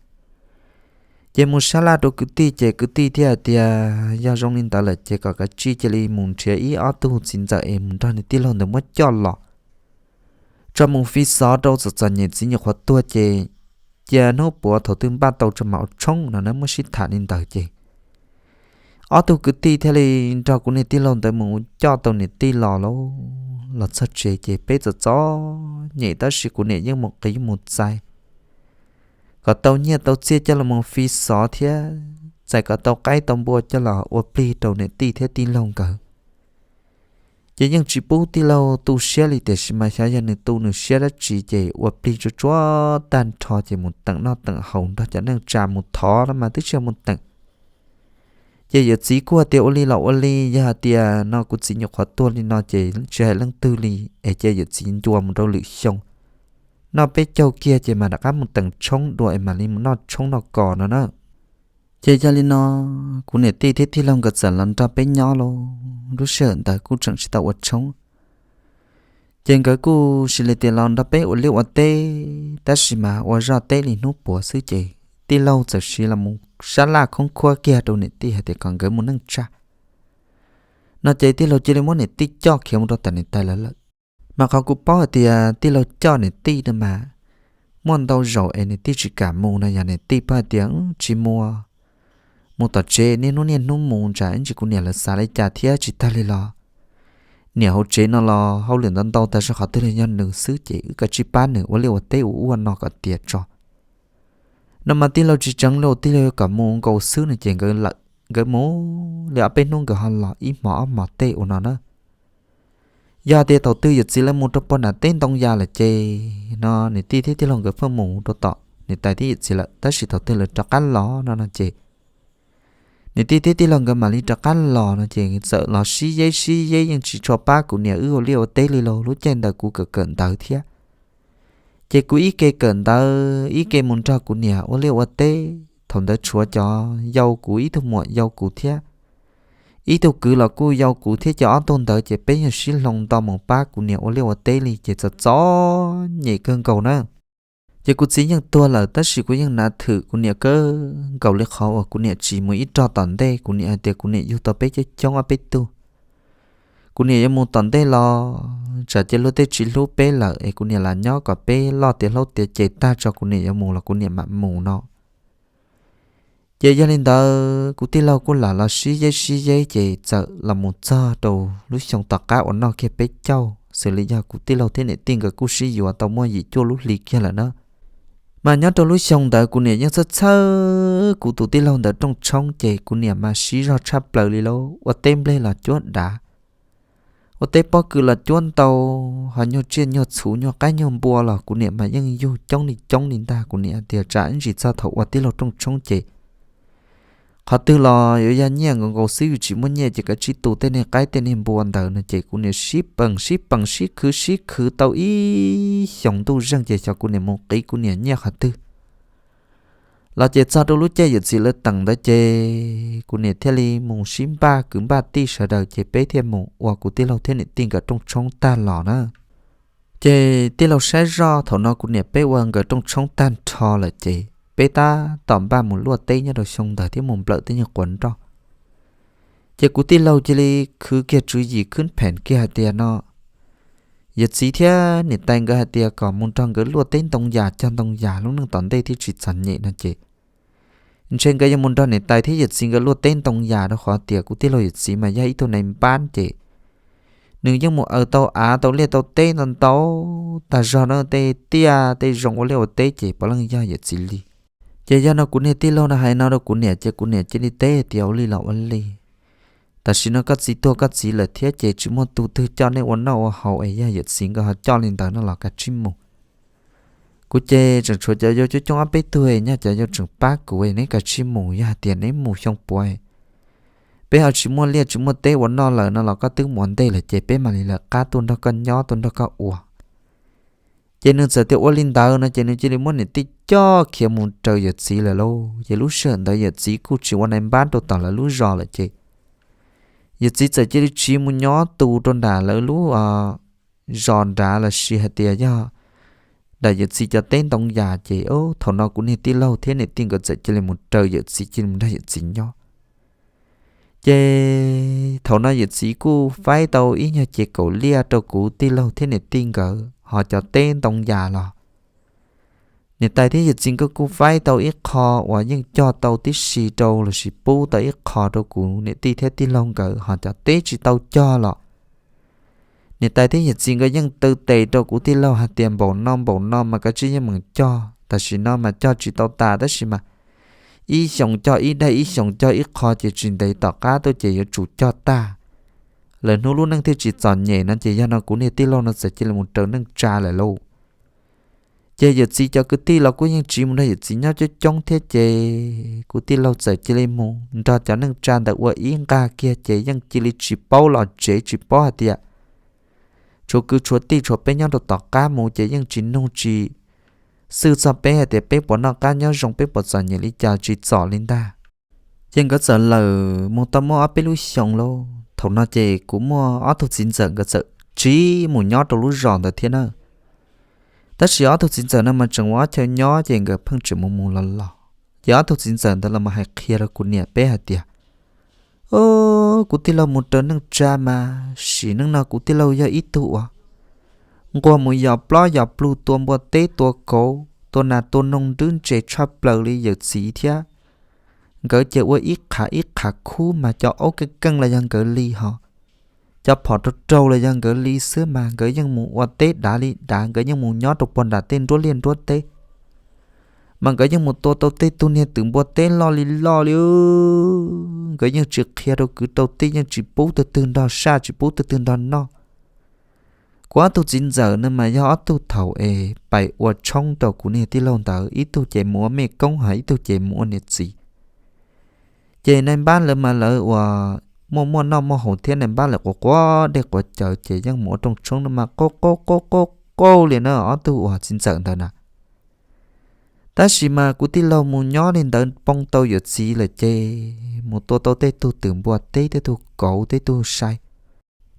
Ces mus sab laj rau kwv tij ces kwv tij thiaj hais tias yog zoo li ntawd lawm ces kom kav tsij cia li mus nrhiav ib ob tug txiv ntxawm es mus nrog nws tij laug ntawd muab coj los tso mus fi xov rau txom txom nyem txiv nyuam qhuav tuag ces cia hnub puav thaum twg npaj tau tso mam ua tshoob no na, muab sib tham li ntawd ces ob tug kwv tij thiaj li nrog kuv niam tij laug ntawd mus coj tau niam tij los lauj. Los txog tsev ces peb txom txom nyem tab sis kuv niam yeej mus qiv mus txais kom tau nyiaj tau txiaj coj los mus fi xov thiab txais kom tau qaib tau npua coj los ua plig rau niam tij thiab tij laug nkawd. Ces yeej tsis pub tij laug tu siab li, tiam sis mas xyov yog nws tu nws siab dab tsi ces ua plig tsuag tsuag tag nrho ces mus teem noj teem haus nrog cov neej tsa mus thov no mas twb tsis yog mus teem. Ces yawm txiv kuj hais tias ua li los ua li, yog hais tias no kuv txiv nyuam qhuav tuag li no ces tsis hais leej twg li, es cia yawm txiv ncua mus rau lwm xyoo noj peb caug kiag ces mam rov qab mus teem tshoob dua es mam li mus noj tshoob noj kos no na. Ces yog li no, kuv niam tij thiab tij laug nkawd txawm los nrog peb nyob lauj. Lub sij hawm ntawd kuj tseem tsis tau ua tshoob, ces nkawd kuj cia li tias los nrog peb ua liaj ua teb, tab sis mas ua zoj teb li hnub puav xwb ces tij laug txawm cia li los mus sab laj khoob khuab kiag rau niam tij hais tias kom nkawd mus neej tsa no ces tij laug cia li muab niam tij coj khiav mus rau tom niam tais lawv lawm. Mas qhov kuv paub hais tias tij laug coj niam tij no mas muaj ntau zaus es niam tij tsis kam mus no yog niam tij paub hais tias tsis mus, mus tom tsev niaj hnub niaj hnub mus tsam ib ntsis kuv niam lawv xav li cas thiab tsis tag li los niam hauv tsev no los hauj lwm ntau ntau tag zog qhov twg los yog nws xwb ces wb kav tsij pab nws ua liaj ua teb ua ub ua no kom tiav tso no mas tij laug tsis tseev li, tij laug kom mus nkaus xwb no ces nkawd lawm, nkawd mus li ob peb hnub nkawd ho los ib hmos ob hmos tej ua no na. Yog tias thaum twg yawm txiv lawv mus rau puag nram teb ntoo yas lawm ces no niam tij thiab tij laug nkawd pheej mus rau tom niam tais thiab yawm txiv lawm, tab sis thaum twg lawv rov qab los no no ces niam tij thiab tij laug nkawd mam li rov qab los no ces txawm los sib yeb sib yeb yeej tsis tshua pab kuv niam wb ua liaj ua teb li lauj. Lub caij ntawd kuv kawm kawm ntawv thiab, ces kuv ib ke kawm ntawv ib ke mus nrog kuv niam ua liaj ua teb. Thaum ntawd tshuav cov yau kuv ib tug muam yau kuv thiab ib tug kwv los kuj yau kuv thiab, ces ob tug ntawd ces peb yeej sib hloov nto mus pab kuv niam ua liaj ua teb li ces txom txom nyem kawg nkaus na. Ces kuv txiv yeej tuag lawm tab sis kuv yeej nav thwm kuv niam kawg nkaus li qhov uas kuv niam tsis mus ib rog tom ntej. Kuv niam hais tias kuv niam yug tau peb coob coob ob peb tug, kuv niam yuav mus tom ntej los tsam cia luag tej tsis hlub peb lawm es kuv niam lam nyob kom peb loj tiav hlob tiav ces tag tso kuv niam yuav mus los kuv niam mam mus no. Ces yog li ntawd kuv tij laug kuj lam los sib yeb sib yeb ces txawm los mus txog rau lub xyoo tom qab uas noj kiag peb caug xws li yog kuv tij laug thiab niam tij nkawd kuj sib yuav tau muaj yim cuaj lub hli kiag lawm na. Mas nyob rau lub xyoo ntawd kuv niam yeej txhawj txhawj kuv tus tij laug ntawd rooj tshoob ces kuv niam mas siv zog tshaj plaws li lauj. Ua teb nplej los cuab dav, ua teb pob kws los cuab ntau, ho nyuag tsiaj nyuag txhu nyuag qaib nyuag npua los kuv niam mas yeej yug coob li coob li ntag. Kuv niam tias tsam ib ntsis txog thaum ua tij laug rooj tshoob ces qhov twg los yuav yog nyiaj nkaus nkaus xwb, yus tsis muaj nyiaj ces kav tsij tu tej niag qaib tej niag npua ntawd no ces kuv niam sib peem sib peem sib khwv sib khwv tau ib xyoos ntuj zeeg ces xyov kuv niam mus qiv kuv niam nyiaj qhov twg los ces txog rau lub caij yawm txiv lawv teem ntawd ces kuv niam thiaj li mus sib npaj kwv npaj tij sawv daws ces peb thiaj mus ua kuv tij laug thiab niam tij nkawd rooj tshoob tag los na. Ces tij laug saib zoj thaum no kuv niam peb ua nkawd rooj tshoob tag nrho lawm ces peb tab tom npaj mus luaj teb nyob rau xyoo ntawd thiab mus nplawm tej nyuag quav nroj. Ces kuv tij laug cia li khwv kiag tswv yim khwb pheem kiag hais tias no yawm txiv thiab niam tais nkawd hais tias kom mus nrog nkawd luaj teb ntoo yas cog ntoo yas lub neej tom ntej thiaj tsis txom nyem no ces ntshe nkawd yuav mus nrog niam tais thiab yawm txiv nkawd luaj teb ntoo yas rau qhov tias kuv tij laug yawm txiv mas yog ib tug nais npab ces nws yeej mus aws tau av tau liaj tau teb ntau ntau tag zog na, tej tiaj tej zoo ua liaj ua teb ces puav leej yog yawm txiv li. Ces yog no kuv niag tij laug no hais no rau kuv niam ces kuv niam cia li teb tias ua li los ua li, tam sim no koj txiv tuag koj txiv lawm thiab ces tsis muaj tus twg coj nej ua noj ua haus es yog yawm txiv nkawd ho coj li ntawd no los kav tsij mus. Kuv ces tseem tshuav cov yau coob coob ob peb tug, nyob cov yau tseem pab kuv, neb kav tsij mus, yog hais tias neb mus xyoo puav peb ho tsis muaj liaj tsis muaj teb ua noj lawm no los koj twb mus ua ntej lawm ces peb mam li lawv qab tuaj nrog koj nyob tuaj nrog koj ua. Ces nws txawm tias ua li ntawd no ces nws cia li muab niam tij coj khiav mus raws yawm txiv lawm lauj. Ces lub sij hawm ntawd yawm txiv kuj tsis ua nais npab rau tom lawv lub zos lawm ces yawm txiv txawm cia li tsiv mus nyob tus rau nram lawv lub zos nrad los sis hais tias yog nram yawm txiv cov teb ntoo yas ces thaum no kuv niag tij laug thiab niam tij nkawd txawm cia li mus raws yawm txiv cia li mus nrog yawm txiv nyob. Ces thaum no yawm txiv kuj faib tau ib nyuag ces kaum liaj rau kuv tij laug thiab niam tij nkawd, ho cov teb ntoo yas los niam tais thiab yawm txiv nkawd kuj faib tau ib qho uas yeej cog tau tib si rau los sis pub tau ib qho rau kuv niam tij thiab tij laug nkawd, ho cov teb tsis tau cog los niam tais thiab yawm txiv nkawd yeej taw tes rau kuv tij laug hais tias npaum no npaum no mas kav tsij yeej meem cog, tam sim no mas cog tsis tau tas tab sis mas ib xyoos cog ib daim ib xyoos cog ib qho ces tsis ntev tom qab tuaj ces yuav tsum cog tag, lawm hnub lub neej thiaj tsis txom nyem no ces yog no kuv niag tij laug no txawm cia li mus raws neej tsa lawm lauj. Ces yawm txiv cov kwv tij los kuj yeej tsiv mus nrog yawm txiv nyob coob coob thiab ces kuv tij laug txawm cia li mus nrog cov neej tsa ntawd ua ib nqag kiag ces yeej cia li tsis paub los tsev tsis paub hais tias tshuav kwv tshuav tij tshuav peb nyob rau tom qab mus ces yeej tsis nug tsis xwj txog peb hais tias peb puas noj qab nyob zoo peb puas txom nyem li cas tsis txom li ntag. Ces nkawd txawm lawm mus tau muaj ob peb lub xyoos lauj, thaum no ces kuv muaj ob tug txiv ntxawm nkawd txawm tsiv mus nyob rau lub zos ntawd thiab na. Tab sis ob tug txiv ntxawm no mas tseem ua ob chaw nyob ces nkawd pheej tseem mus mus los los. Ces ob tug txiv ntxawm ntawd los mas hais qhia rau kuv niam peb hais tias, kuv tij laug mus raws neej tsa mas sim neej no kuv tij laug yog ib tug uas nquag mus yos plob yos plug tua npua teb tua kauv tua nas tua noog nrwb ntse tshaj plaws li yawm txiv thiab nkawd ces ua ib qhav ib qhav khub mas cov aub keej keej los yog nkawd li ho, cov phom raug raug los yog nkawd li xwb mas nkawd yeej mus ua teb dav li dav, nkawd yeej mus nyob rau puag nram tej nruab liaj nruab teb. Mas nkawd yeej mus tua tau tej tug niag twm npua teb loj li loj li, nkawd yeej tsis qhia rau kwv rau tij, yeej tsis pub tug twg nrog saj tsis pub tug twg nrog noj. Kuv ob tug txiv ntxawm no mas yog ob tug thaum es pais ua tshoob rau kuv niag tij laug ntawd, ib tug ces mus ua mej koob ho ib tug ces mus ua niam txiv. Ces nais npab lawv mas lawv uas muaj muaj noj muaj haus thiab nais npab lawv quav quav dej quav cawv ces yeej mus ua rooj tshoob no mas qauj qauj qauj qauj qauj li na ob tug uas txiv ntxawm ntawd na. Tab sis mas kuv tij laug mus nyob li ntawd poob tau yawm txiv lawm ces mus tua tau tej tug twm npua teb tej tug kauv tej tug sai,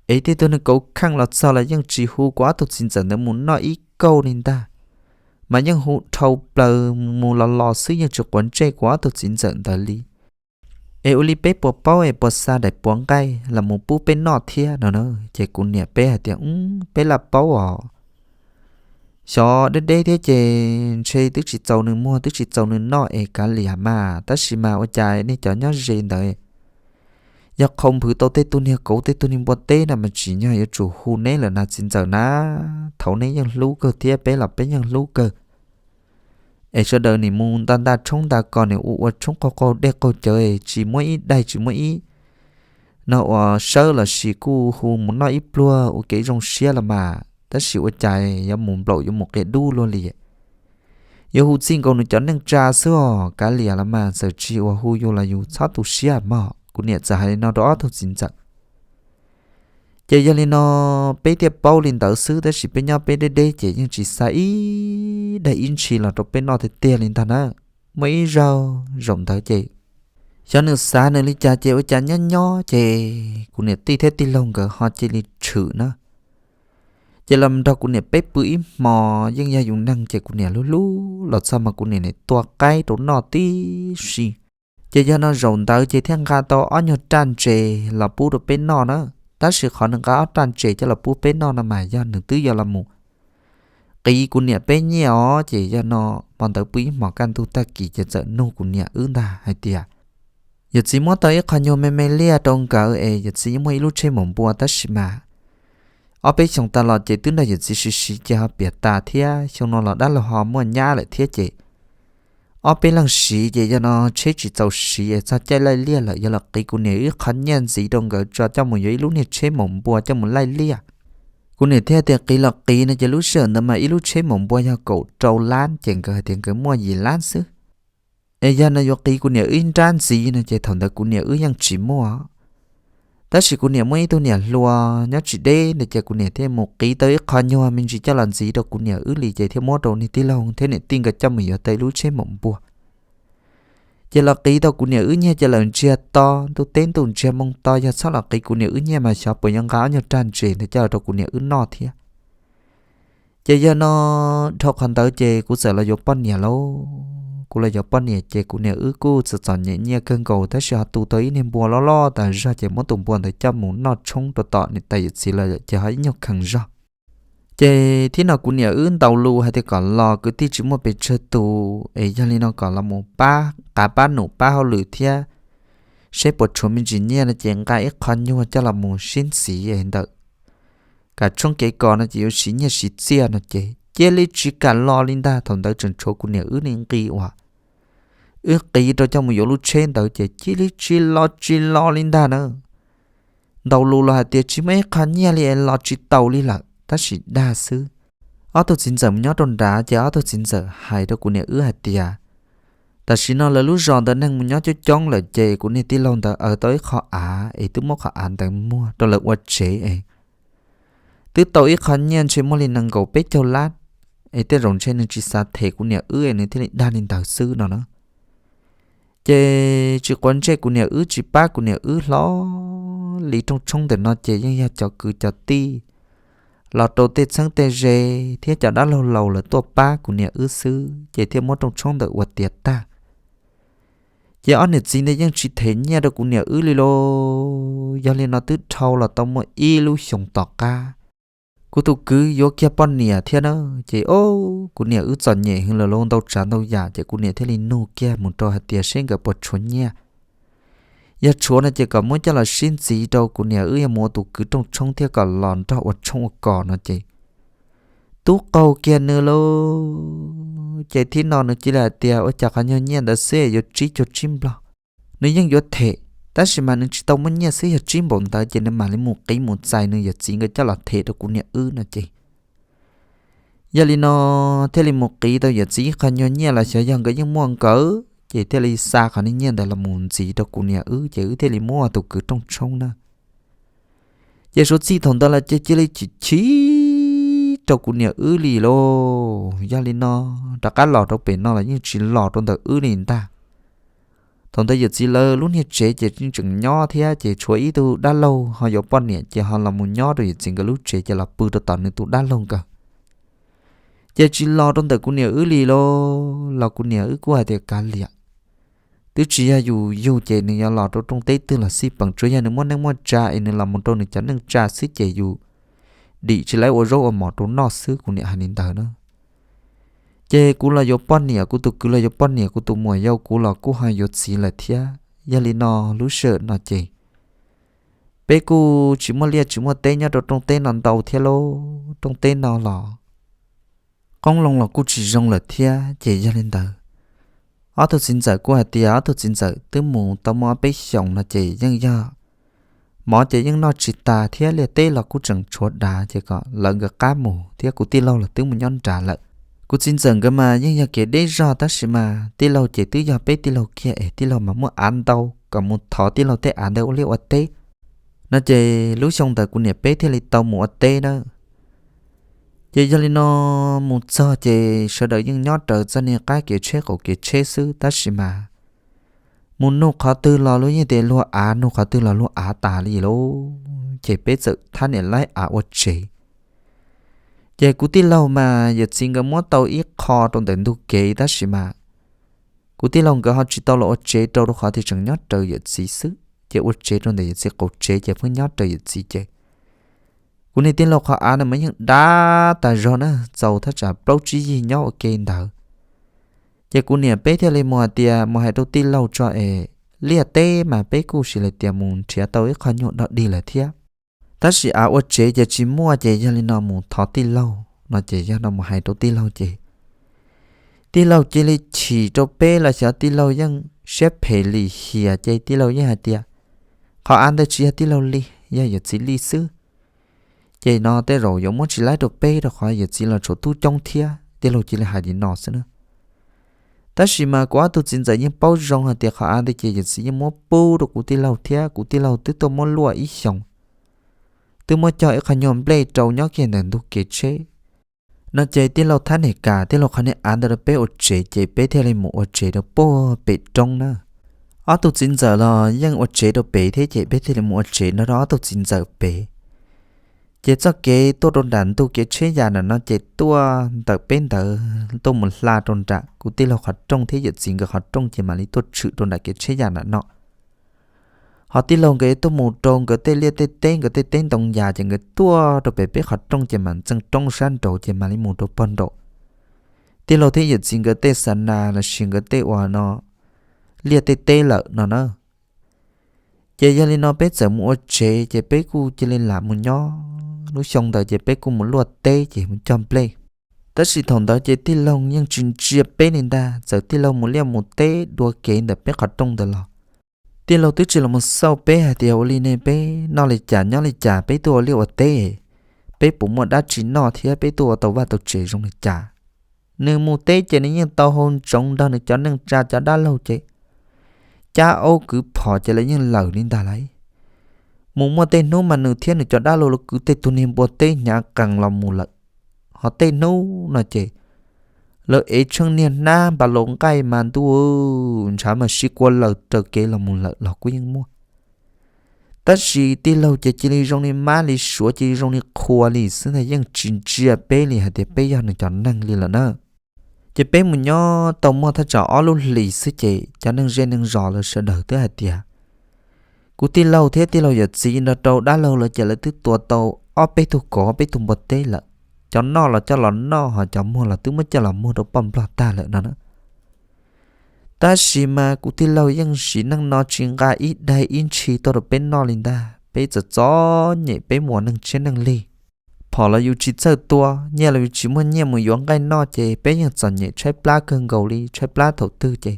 es tej tug neeg kauv kheej los txog los yeej tsis hu kuv ob tug txiv ntxawm ntawd mus noj ib kauj li ntag. Mas yeej hu dhau plaws mus los los xwb yeej tsis quav ntsej kuv ob tug txiv ntxawm ntawd li. Es ua li peb puas paub es puas xa daim puav nqaij los mus pub peb noj thiab no na. Ces kuv niam peb hais tias, peb laj paub os, xyov deb deb thiab ces ntshe twb tsis txaus nws muag twb tsis txaus nws noj es kav liam mas, tab sis mas ua cas nej cov nyob ze ntawd yog qhau nphwv tau tej tug niag kauv tej tug niag npua teb no mas tsim nyog yuav tsum hu neb lawm na txiv ntxawm na. Thaum neb yeej hlub kawg thiab peb los peb yeej hlub kawg. Es sawv daws nim mus nta ntaj tshoob nta kos nim ua ua tshoob qaug qaug dej qaug cawv tsis muab ib daig tsis muab ib no uas sawb los sis kuj hu mus noj ib pluag ua kev zoo siab los mas, tab sis ua cas yuav mus nplaum yuav mus qia dub luaj li. Yuav hu txij nkaus nws cov neej tsa xwb os, kav liam los mas txawm tsis uas hu yus los yus txhob tu siab mog. Kuv niam txawm hais li no rau ob tug txiv ntxawm. Ces yog li no peb thiaj paub li ntawd xwb, tab sis peb nyob peb deb deb ces yeej tsis xa ib daig ib ntshi los rau peb noj tiag tiag li ntag na. Muaj ib zaug zaum ntawd ces xyov nws xav nws li cas ces ua cas nyob nyob ces kuv niam tij thiab tij laug nkawd ho cia li tshwm na. Ces los nrog kuv niam peb pw ib hmo, yeej yog yus neeg ces kuv niam hlub hlub los txog mas kuv niam nim tua qaib rau noj tib si. Ces yog no zaum ntawd ces thiaj nqa tau ob nyuag raj ntses los pub rau peb noj na. Tab sis qhov nws nqa ob raj ntses coj los pub peb noj no mas yog nws twb yuav los mus qiv kuv niam peb nyiaj os. Ces yog no hmo ntawd pw ib hmos kaj ntug tag kis ces txawm nug kuv niam wb ntag hais tias, yawm txiv muab tau ib qho nyuag me me liaj rau nkawd es yawm txiv yeej muaj ib lub tsheb maum npua tab sis mas Ob peb xyoos tas los ces twb nrog yawm txiv siv siv ces ho piam tas thiab, xyoo no los dab laug ho muaj nyab lawm thiab ces ob peb leeg siv ces yog no tsheb tsis txaus siv es txog caij laij liaj lawm, yog los qiv kuv niam wb qho nyiaj ntxiv rau nkawd tso coj mus yuav ib lub niag tsheb maum npua coj mus laij liaj. Kuv niam thiaj tias qiv los qiv no ces lub sij hawm ntawd mas ib lub tsheb maum npua yog kaum rau lab ces nkawd hais tias nkawd muaj yim lab xwb. Es yog no yuav qiv kuv niam wb ib nrab ntxiv no ces thaum ntawd kuv niam wb yeej tsis muaj. Tab sis kuv niam muaj ib tug niam hluas nyob tsis deb ntawd ces kuv niam thiaj mus qiv tau ib qho nyuag me ntsis coj los ntxiv rau kuv niam wb li ces thiaj muab rau niag tij laug thiab niam tij nkawd coj mus yuav tau ib lub tsheb maum npua. Ces los qiv tau kuv niam wb nyiaj ces lawv ntsiag to, ntuj teb ntuj ntsiag moo to, yog txhob los qiv kuv niam wb nyiaj mas xyov puas yuav nqa ob nyuag rag ntses ntawd coj los rau kuv niam wb noj thiab. Ces yog no dhau qhov ntawd ces kuv txawm los yuav poj niam lauj. Kuv los yuav poj niam ces kuv niam wb kuj txom txom nyem nyiaj kawg nkaus tab sis ho tu tau ib niag npua loj loj tas zog ces muab tus npua ntawd coj mus noj tshoob rau tom niam tais yawm txiv lawm ces ho ib nyuag khees zog. Ces thiab no kuv niam wb ntaus lus hais tias kom los kwv tij tsis muaj pes tsawg tus es yog li no kom los mus pab qav pab num pab hauj lwm thiab seb puas tshuav me ntsis nyiaj no ces nqa ib qho nyuag coj los mus sib ntxiv ntawm kav tshoob kev kos no ces yuav siv nyiaj siv txiaj no ces cia li tsis kam los li ntag. Thaum ntawd tseem tshuav kuv niam wb li nqi uas wb qiv rau coj mus yuav lub tsheb ntawd ces cia li tsis los tsis los li ntag na. Ntaus lus los hais tias tsis muaj ib qho nyiaj li es los tsis taus li lawm tab sis dag xwb. Ob tug txiv ntxawm mus nyob rau nrad ces ob tug txiv ntxawm hais rau kuv niam wb hais tias tam sim no lawv lub zos ntawd neeg mus nyob coob coob lawm ces kuv niag tij laug ntawd aws tau ib qho av es twb muab qhov av ntawd muag rau lawv ua tsev es twb tau ib qho nyiaj ntshe muaj li nees nkaum peb caug lab es tej zaum ntshe nws tsis xav them kuv niam wb es nws thiaj li dag li ntawd xwb no na. Ces tsis quav ntsej kuv niam wb tsis pab kuv niam wb hlo li, rooj tshoob ntawm no ces yeej yog cov kwv cov tij los rau tej txheeb tej ze thiab cov dab laug laus lawv tuaj pab kuv niam wb xwb ces thiaj muab rooj tshoob ntawm ua tiav tag. Ces ob niam txiv ntawd yeej tsis them nyiaj rau kuv niam wb li lauj. Yog li no twb dhau los tau muaj ib lub xyoos tom qab, kuv tus kwv yuav kiag poj niam thiab na, ces o, kuv niam wb txom nyem heev lawm lauj, ntau tsav ntau yam ces kuv niam thiaj li nug kiag mus rau hais tias seb nkawd puas tshuav nyiaj. Yog tshuav no ces kom muab coj los sib ntxiv rau kuv niam wb yuav mus ua tus kwv rooj tshoob thiab kom los nrog ua tshoob ua kos no ces tub qaug kiag nws lauj. Ces thiab no nws cia li hais tias ua cas qhov nyuag nyiaj ntawd xwb yuav tsib caug tsib nplog. Nws yeej yuav them, tab sis mas nws tsis tau muaj nyiaj xwb, yog tsib npaum ntawd ces nws mam li mus qiv mus txais nws yawm txiv nkawd coj los them rau kuv niam wb no ces. Yog li no thiaj li mus qiv tau yawm txiv ib qho nyuag nyiaj los xyov yog nkawd yeej muaj nkawd ces thiaj li xa qhov niag nyiaj ntawd los mus ntxiv rau kuv niam wb ces wb thiaj li muab ua tus kwv rooj tshoob na. Ces suav txij thaum ntawd los ces cia li chim chim rau kuv niam wb li lauj. Yog li no rov qab los rau pem no los yeej tsis los rau ntawm wb li ntag. Thaum ntawd yawm txiv lawv lub niag tsev ces yeej tseem nyob thiab ces tshuav ib tug dab laug ho yuav poj niam ces ho los mus nyob rau yawm txiv nkawd lub tsev ces los pw rau tom nws tus dab laug nkawd. Ces tsis los rau ntawm kuv niam wb li lauj, los kuv niam wb kuj hais tias kav liam, twb tsis yog yus yug ces nws yuav los rau rooj teb twg los xij peem, tsuav yog nws muaj neej muaj tsa es nws los mus rau nws cov neej tsa xwb ces yus dim tsis laib ua zaub ua mov rau noj xwb, kuv niam hais li ntawd na. Ces kuv los yuav poj niam, kuv tus kwv los yuav poj niam, kuv tus muam yau kuv los kuj ho yuav txiv lawm thiab. Yog li no lub sij hawm no ces peb kuj tsis muaj liaj tsis muaj teb nyob rau rooj teb no ntau thiab lauj, rooj teb no los qoob loo los kuj tsis zoo lawm thiab. Ces yog li ntawd ob tug txiv ntxawm kuj hais tias ob tug txiv ntxawm twb mus tau muaj ob peb xyoos no ces yeej yog mov ces yeej noj tsis tas thiab liaj teb los kuj tseem tshuav dav ces kom lawv nkawd qab mus thiab, kuv tij laug los twb mus nyob nrad lawm. Kuv txiv ntxawm nkawd mas yeej yog kev deb zog tab sis mas tij laug ces twb yog peb tij laug kiag es tij laug mas muaj av ntau, kom mus thov tij laug tej av ntawd ua liaj ua teb no ces lub xyoo ntawd kuv niam peb thiaj li tau mus ua teb na. Ces yog li no mus txog ces sawv daws yeej nyob raws txoj niag qab kev tsheb qaum kev tsheb xwb tab sis mas mus nug qhov twg los luag yeej tias luag av, nug qhov twg los luag av tas li lauj. Ces peb txawm thab niam laib av ua tsev. Ces kuv tij laug mas yawm txiv nkawd muab tau ib qho rau ntawm ntug kev tab sis mas kuv tij laug nkawd ho tsis tau los ua tsev rau, rau qhov tias tseem nyob raws yawm txiv xwb ces ua tsev rau ntawm yawm txiv qaum tsev ces pheej nyob raws yawm txiv ces kuv niag tij laug qhov av na mas yeej dav tas zog na, txaus thaj tsam plaub tsib yig nyob ua ke ntawd. Ces kuv niam peb thiaj li mus hais tias mus hais rau tij laug tso es liaj teb mas peb kuj sis li tias mus nrhiav tau ib qho nyuag dog dig lawm thiab. Tab sis av ua tsev ces tsis muaj ces yog li no mus thov tij laug no ces yog no mus hais rau tij laug ces tij laug cia li chim rau peb los xyov tij laug yeej siab phem lim hiam ces tij laug yeej hais tias qhov av ntawd tsis yog tij laug li, yog yawm txiv li xwb. Ces no tej zaum yuav muab tsis laib rau peb rau qhov yawm txiv los tshuav tub coob thiab, tij laug cia li hais li no xwb na. Tab sis mas kuv ob tug txiv ntxawm yeej paub zoo hais tias qhov av ntawd ces yawm txiv yeej muab pub rau kuv tij laug thiab kuv tij laug twb tuaj muab luaj ib xyoos, twb muab cog ib qho nyuag nplej rau nyob kiag ntawm ntug kev tsheb no ces tij laug thab niag kam tij laug qhov niag av ntawd rau peb ua tsev ces peb thiaj li mus ua tsev rau puag pem roob na. Ob tug txiv ntxawm los yeej ua tsev rau pem thiab ces peb thiaj li mus ua tsev nrog rau ob tug txiv ntxawm pem. Ces txoj kev tuaj rau nram ntug kev tsheb yam nram no ces tuaj ntawm peb ntawd tuaj mus hla rau nram kuv tij laug qhov rooj thiab yawm txiv nkawd qhov rooj ces mam li tuaj tshwm rau nram kev tsheb yam nram no. Ho tij laug nkawd tuaj mus rau nkawd tej liaj tej teb nkawd tej teb ntoo yas ces nkawd tuaj rau pem peb qhov rooj ces mam ntxees roob sab nraud ces mam li mus rau pog nraum tij laug thiab yawm txiv nkawd tej xa nas los sis nkawd tej uas no liaj tej teb lawm no na. Ces yog li no peb txawm mus ua tsev ces peb kuj cia li lam mus nyob. Lub xyoo ntawd ces peb kuj mus luaj teb ces mus cog nplej. Tab sis thaum ntawd ces tij laug yeej tsis ntsia peb li ntag, txawm tij laug mus liaj mus teb dua kev ntawm peb qhov rooj ntawd los tij laug twb tsis los mus xauj peb hais tias ua li ne peb noj li cas nyob li cas, peb tuaj ua liaj ua teb, peb puas muaj dab tsi noj thiab peb tuaj ua tau vaj tau tsev zoo li cas. Nws mus teb ces nws yeej tau hau ntsoov nrog nws cov neej tsa cov dab laug ces cab aub kwv phom ces lawv yeej lawm li ntag lauj. Mus muaj tej hnub mas nws thiab nws cov dab laug los kwv tej tug niag npua teb hnyav qees los mus lawm. Ho tej hnub no ces lawv ev tsheej niag hnab npas laus nqaij mas ntuj, ntshav mas sib kua lawm raws kev los mus lawm los kuj yeej muaj. Tab sis tij laug ces cia li zoo li mab li suav, cia li zoo li qhua li xwb ntag, yeej tsis ntsia peb li hais tias peb yog nws cov neeg li lawm na. Ces peb mus nyob tau muaj thaj tsam ob lub hlis xwb ces cov neeg zej neeg zos lawv sawv daws twb hais tias kuv tij laug thiab tij laug yawm txiv nrog rau dab laug lawv ces lawv twb tua tau ob peb tug kauv ob peb tug npua teb lawm. Cov noj los coj los noj, ho cov muag los twb muab coj los muag rau poj nplog tag lawm no na. Tab sis mas kuv tij laug yeej sim neej no tsis nqa ib daig ib ntshi tuaj rau peb noj li ntag. Peb txom txom nyem, peb mus ua neeg tshiab neeg lig. Phom los yus tsis txawj tua, nyiaj los yus tsis muaj nyiaj mus yuav nqaij noj, ces peb yeej txom nyem tshaib plab kawg nkaus li, tshaib plab thaum twg ces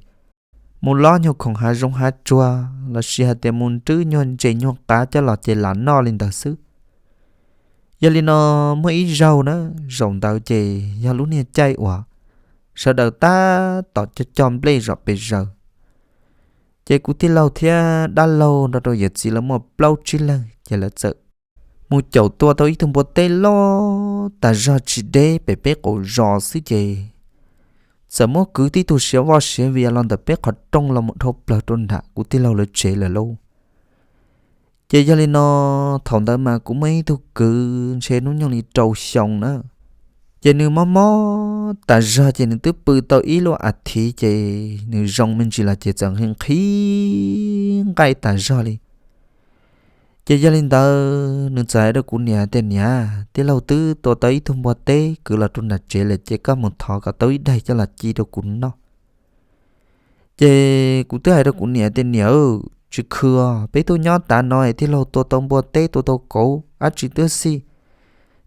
mus lob nyuag khoom hav zoov hav tsuag los sis hais tias mus nrwb nyuag ntses nyuag qav coj los ces lam noj li ntawd xwb. Yog li no muaj ib zaug na, zaum ntawd ces yog lub niag caij uas sawv daws tab tom cog cog nplej zom pes zaws. Ces kuv tij laug thiab dab laug nrog rau yawm txiv lawv muaj plaub tsib leeg ces lawv txawm mus caum tua tau ib tug npua teb loj tas zog tsis deb pem peb qaum zos xwb ces txawm muab kwv tib tug siav voj siav vias los ntawm peb qhov rooj los mus dhau plaws rau nram kuv tij laug lawv tsev lawm lauj. Ces yog li no, thaum ntawd mas kuv muaj ib tug kwv ntshe hnub nyoog li rau xyoo na. Ces nws mob mob tas zog ces nws twb pw tau ib lub as thiv ces nws zoo me ntsis los ces txawm nqhis nqhis nqaij tas zog li. Ces yog li ntawd nws txawm hais rau kuv niam tias, niam, tij laug twb tua tau ib tug npua teb kwv los rau nram tsev lawm ces koj mus thov kom tau ib daig coj los ci rau kuv noj. Ces kuv twb hais rau kuv niam tias, niam, tsis khw, peb tuaj nyob tav no es tij laug tua tau npua teb tua tau kauv dab tsi twb xij.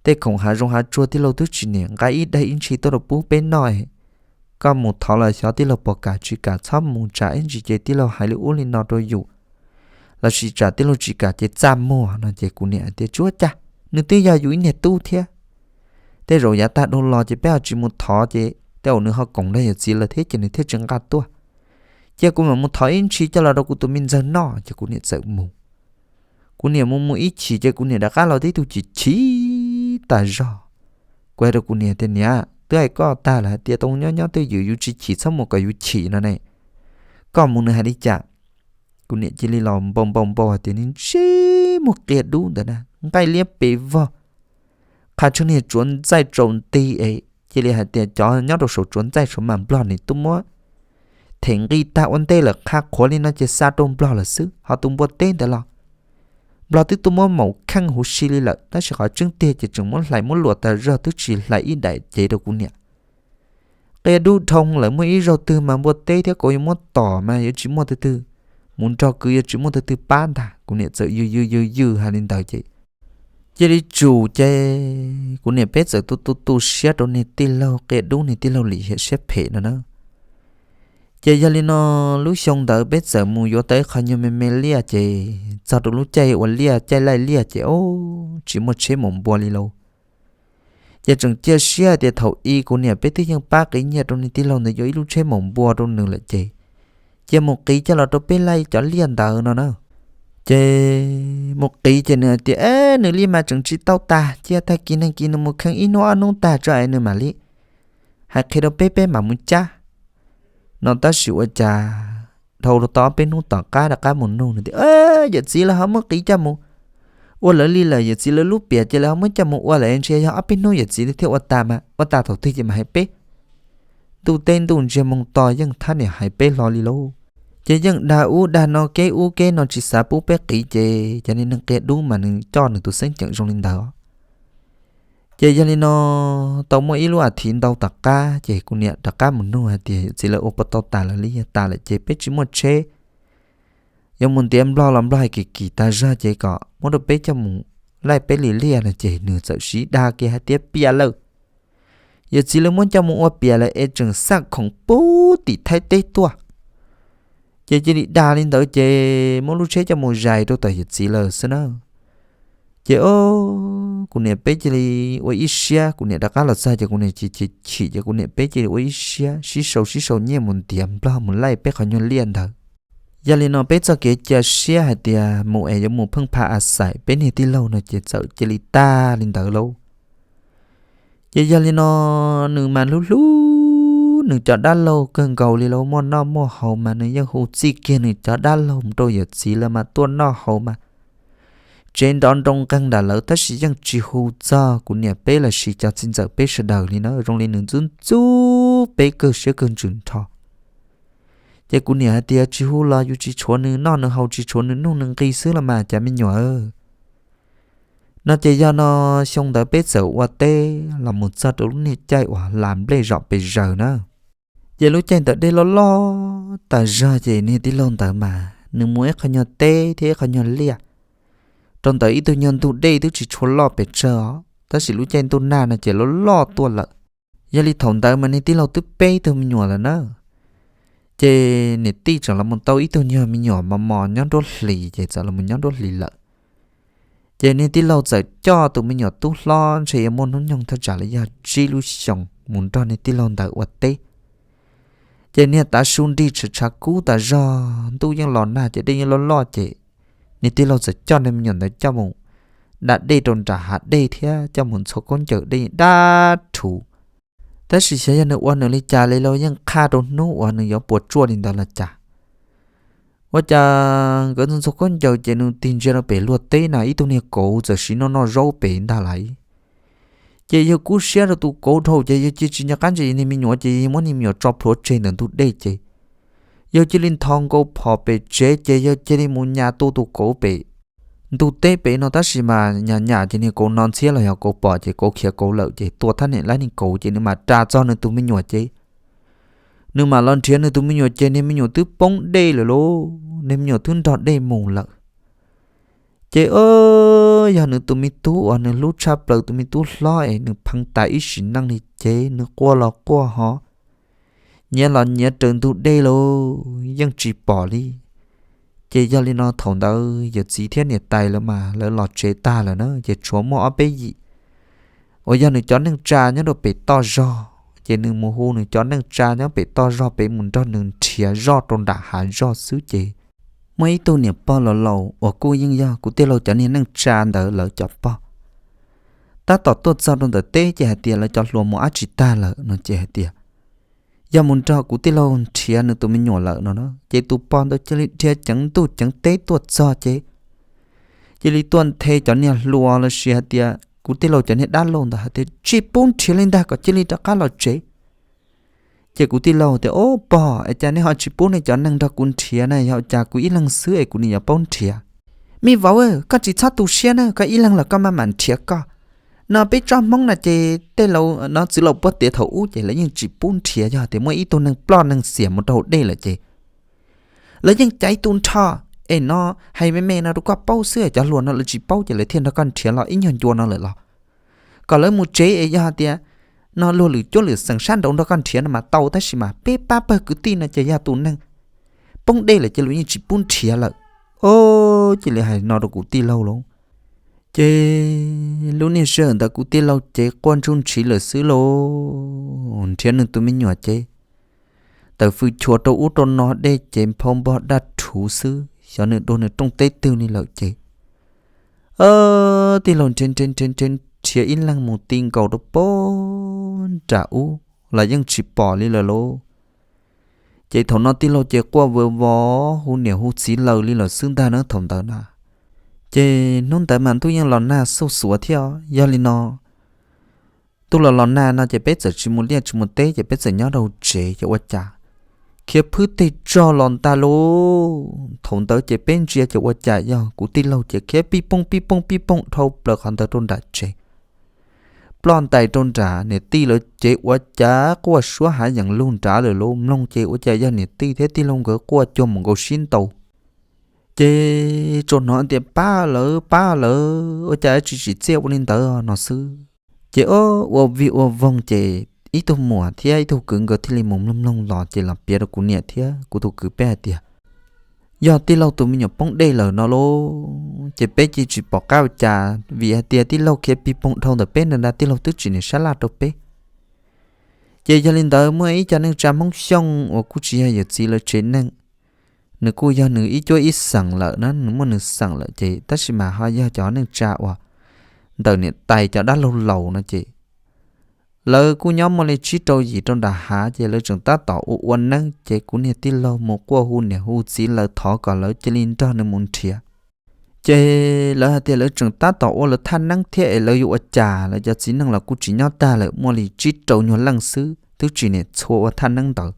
Tej khoom hav zoov hav tsuag tij laug twb tsis niam nqa ib daig ib ntshi tuaj rau pub peb noj. Koj mus thov los xyov tij laug puas kam tsis kam, txhob mus tsam ib ntsis ces tij laug hais li ub li no rau yus, los sis tsam tij laug tsis kam ces txaj muag no ces kuv niam tias, tsuav cas, nws twb yog yus ib niag tub thiab. Tej zaum yav tag dhau los ces peb ho tsis mus thov ces tej zaum nws ho koom nrog yawm txiv lawm thiab ces nws thiaj tsis nqa tuaj. Cia kuv mam mus thov ib ntshi coj los rau kuv tus me ntxawg noj ces kuv niam txawm mus. Kuv niam mus mus ib chim ces kuv niam rov qab los tib tug chim chim tas zog. Kuv hais rau kuv niam tias, niam, twb hais koj tag lawm hais tias tau nyob nyob twj ywm yus tsis chim txhob mus kom yus chim no ne. Koj mus nws hais li cas? Kuv niam cia li los npau npau npau hais tias, nws ntsej muag qia dub ntawd na, nqaij liab pes vog, qha tsheej niag tsuav ntxaij tsaus nti es cia li hais tias cov nyob rau saum tsuav ntxaij saum mas nplog nws tuaj muab them nqi tag ua ntej lawm, qha qhuav li no ces xa rau nplog lawm xwb. Ho tus npua teb ntawd los nplog twb tuaj muab maum kheej huv si li lawm, tab sis qhov tseeb tiag ces tseem muab hlais muab luam tas zog, twb tsis hlais ib daim cev rau kuv niam. Qia dub dhau lawm, muaj ib zaug twg mas npua teb thiab kauv yuav muab tom mas yuav tsis muaj tus twg mus nrog kwv, yuav tsis muaj tus twg pab ntag. Kuv niam txawm yws yws yws yws hais li ntawd ces Cia li tsum ces kuv niam peb txawm tu tu tu siab rau niag tij laug qia dub, niag tij laug lim hiam siab phem no na. Ces yog li no, lub xyoo ntawd peb txawm mus yuav tau ib qho nyuag me me liaj ces txog rau lub caij ua liaj, caij laij liaj ces o, tsis muaj tsheb mus npua li lauj. Ces tseem cia siab hais tias thaum i kuv niam peb twb yeej pab qiv nyiaj rau niag tij laug ntawd yuav ib lub tsheb mus npua rau nws lawm ces cia mus qiv coj los rau peb laij cov liaj ntawd no na. Ces mus qiv ces nws hais tias, e, nws li mas tseem tsis tau tag, cia tag kis neeg kis nws mus kheej ib hnub ob hnub tag tso es nws mam li hais qhia rau peb, peb mam mus cab no. Tab sis ua cas dhau tau ob peb hnub tom qab rov qab mus nug nws tias, yawm txiv lawv ho muab qiv coj mus ua lawv li lawm, yawm txiv lawv lub piam ces lawv ho muab coj mus ua lawm, ntshe yog ob peb hnub yawm txiv thiaj ua tas mas ua tas thaum twg ces mam hais peb. Ntuj teb ntuj ntsiag moo to yeej thab niam hais peb hlo li lauj. Ces yeej dag ub dag no, keb ub keb no tsis xav pub peb qiv ces cov niag neeg qia dub mas nws coj nws tus xeeb ceem zoo li ntawd. Ces yog li no, tau muaj ib lub as thiv ntau tom qab ces kuv niam rov qab mus nug hais tias yawm txiv lawv ua puas tau tas lawm li, yog tas lawm ces peb tsis muaj tsheb, yuav mus ntiav nplog los nplog hais kim kim tas zog ces kom muab rau peb coj mus laij peb li liaj no ces nws txawm sib dag kiag hais tias piam lawm. Yawm txiv lawv muab coj mus ua piam lawm es tseem xaj khoom pub tim Thaib teb tuaj. Ces cia li dag li ntawd ces muab lub tsheb coj mus zais rau tom yawm txiv lawm xwb na. Ces o, kuv niam peb cia li ua ib siab, kuv niam rov qab los txog ces kuv niam chim chim ces kuv niam peb cia li ua ib siab sib sau sib sau nyiaj mus ntiav nplog mus laij peb qhov nyuag liaj ntawd. Yog li no peb txoj kev cia siab hais tias mus es yuav mus pheej pha a xais peb niag tij laug no ces txawm cia li tag li ntawd lauj. Ces yog li no, nws mas hlub hlub nws cov dab laug kawg nkaus li lauj, muaj noj muaj haus mas nws yeej hu txij kiag nws cov dab laug mus rau yawm txiv lawv mas tuaj noj haus mas tsev nrov nroo nqeeg nram lawv tab sis yeej tsis hu txog kuv niam peb los sis cov txiv ntxawm peb sawv daws li na, zoo li nws ntxub ntxub peb kawg siab kawg ntsws nrho. Ces kuv niam hais tias tsis hu los yus tsis tshuav nws noj nws haus, tsis tshuav nws nuj nws nqi xwb los mas cas me nyuam. No ces yog no, xyoo ntawd peb txawm ua teb los mus txog rau lub niag caij uas hla nplej zom pes zaws na. Ces lub caij ntawd dej loj loj tas zog ces niag tij laug ntawd mas nws muaj ib qho nyuag teb thiab ib qho nyuag liaj rau ntawm ib tug nyuag ntug dej twb tsis tshua loj pes tsawg os, tab sis lub caij ntuj nag no ces loj loj tuaj lawm. Yog li thaum ntawd mas niag tij laug twb peb tug me nyuam lawm na. Ces niam tij tseem los mus tau ib tug nyuag me nyuam mos mos nyob nruab hlis ces txawm los mus nyob nruab hlis lawm. Ces niag tij laug txawm coj tus me nyuam tub hlob ntshe yuav muaj hnub nyoog thaj tsam li yog tsib lub xyoos mus nrog niag tij laug ntawd ua teb. Ces niag tav su nrig tshav tshav kub tas zog, ntuj yeej los nag ces dej yeej loj loj ces niag tij laug txawm coj niag me nyuam ntawd coj mus da dej rau nram hav dej thiab coj mus ntxhua khaub ncaws dej dab rhuv. Tab sis xyov yog nws ua nws li cas li los yeej qhaj rau hnub uas nws yuav puas tsuaj li ntawd los cas. Ua cas nkawd ntxhua khaub ncaws ces nws tig ntsia rau pem luag teb na ib tug niag kauv txawm siv noj noj zaub pem ntag lauj. Ces yawg kub siab rau tus kauv dhau ces yawg cia tsis nco qab ntsia niag me nyuam ces yawg muab niag me nyuam tso plhuav tseg ntawm ntug dej ces yawg cia li nthos nkaus phom pem tsev ces yawg cia li mus nyas tua tus kauv pem ntug teb pem no tab sis mas nyas nyas ces niag kauv hnov ntxhiab los yog kauv pom ces kauv khiav kauv lawm ces tua thab niam laib niag kauv ces nws mam ras txog nws tus me nyuam ces nws mam los nrhiav nws tus me nyuam ces niag me nyuam twb poob dej lawm lauj, niag me nyuam twb nrog dej mus lawm. Ces yog nws tus me tub uas nws hlub tshaj plaws tus me tub hlob es nws pheev tas ib sim neej li ces nws quaj los quaj ho nyiav los nyiav raws ntug dej lauj, yeej tsis pom li. Ces yog li no thaum ntawd yawm txiv thiab niam tais lawv mas lawv los tsev tag lawm na ces tshuav muaj ob peb yim uas yog nws cov neej tsa nyob rau pem toj zog ces nws mus hu nws cov neej tsa nyob pem toj zog pem mus nrog nws nrhiav zoj rau nram hav zog xwb ces muaj ib tug niam pog laus laus uas kuj yeej yog kuv tij laug cov niag neej tsa ntawd lawv cov pog tab tom tuaj txog rau ntawm teb ces hais tias lawv cov hluas mus dab tsi tag lawm no ces hais tias yog mus nrog kuv tij laug nrhiav nws tus me nyuam lawm no na. Ces tus pog ntawd cia li dhia ceev ntuj ceev teb tuaj txog ces cia li tuaj nthe cov niag hluas los sis hais tias kuv tij laug cov niag dab laug ntawd hais tias tsis pub nrhiav li ntag, kom cia li rov qab los tsev. Ces kuv tij laug tias, Ob pog, es cas nej ho tsis pub nej cov neeg nrog kuv nrhiav na? Yog cas kuv ib leeg xwb es kuv nim yuav paub nrhiav? Me vauv, koj tsis txhob tu siab na, koj ib leeg los koj maj mam nrhiav koj. No peb tsob Hmoob no ces tej laus no txwv laus puag tiav thaum ub ces lawv yeej tsis pub nrhiav, yog tias muaj ib tug neeg ploj neeg xiam mus rau hauv dej lawm ces lawv yeej caiv tu nrho, Es no hais me me no rau koj paub xwb, cov hluas no lawv tsis paub ces lawv thiaj nrog koj nrhiav los ib nyuag ncua no lawm los. Kom lawv mus tsev es yog hais tias no luag lwm cuab lwm xeem sab nraud nrog koj nrhiav no mas tau, tab sis mas peb pab pawg kwv tij no ces yog tus neeg poob dej lawm ces luag yeej tsis pub nrhiav lawm. Cia li hais no rau kuv tij laug lauj. Ces lub niag sij hawm ntawd kuv tij laug ces quaj ntsuj ntshiv lawm xwb lauj, nrhiav nws tus me nyuam ces tawm fwj chua rau ub rau no, dej ces nphau npog daj rhuv xwb, xyov nws dua nws rooj teb twg li lawm ces tij laug nrhiav nrhiav nrhiav nrhiav ib leeg mus ti nkaus rau pem nram ub los yeej tsis pom li lawm lauj. Ces thaum no tij laug ces quaj vos vos hu niam hu txiv lawm li lawm xwb ntag na thaum ntawd na. Ces hnub ntawd mas ntuj yeej los nag xuj xuav thiab, yog li no ntuj los los nag no ces peb txawm tsis mus liaj tsis mus teb ces peb txawm nyob rau tsev ces ua cas khiav phwb teg tsog los ntag lauj. Thaum ntawd ces peb ntsia ces ua cas yog kuv tij laug ces khiav pij pooj pij pooj pij pooj dhau plaws qhov ntawd rau nram tsev, ploj ntais rau nram niam tij lawv ces ua cas quaj suab hav yees lug nrad lawm lauj. Mloog ces ua cas yog niam tij thiab tij laug nkawd quaj cuag mus nkaus sib ntaus. Ces tsuas hnov tias pab lawv pab lawv, ua cas tsis tsim txiaj ua li ntawd no xwb. Ces ua vij ua voog ces ib tug muam thiab ib tug kwv nkawd thiaj li mus mloog mloog los ces los piav rau kuv niam thiab kuv tus kwv peb hais tias yog tij laug tus me nyuam poob dej lawm no lauj. Ces peb cia tsis pom qab ua cas vim hais tias tij laug khiav pij pooj dhau ntawm peb nrad, tij laug twb tsim niam sab laj rau peb. Ces yog li ntawd muaj ib co neej tsa Hmoob Xyooj uas kuj tsis yog yawm txiv lawv tsev neeg, nws kuj yog nws ib cuab ib xeem lawm na, nws muaj nws xeem lawm ces tab sis mas ho yog cov neej tsa uas ntawm niam tais cov dab laug laus no ces lawv kuj nyob muaj li tsib rau yim rau nram hav ces lawv tseem tab tom ua ua neeb ces kuv niag tij laug mus quaj hu niam hu txiv lawv thov kom lawv cia li nrog nws mus nrhiav. Ces lawv hais tias lawv tseem tab tom ua lawv thaj neeb thiab es lawv yuav ua cas, lawv cov txiv neej los kuj tsis nyob tag lawm, muaj li tsib rau nyuag leej xwb twb tsis niam txhua ua thaj neeb ntawd.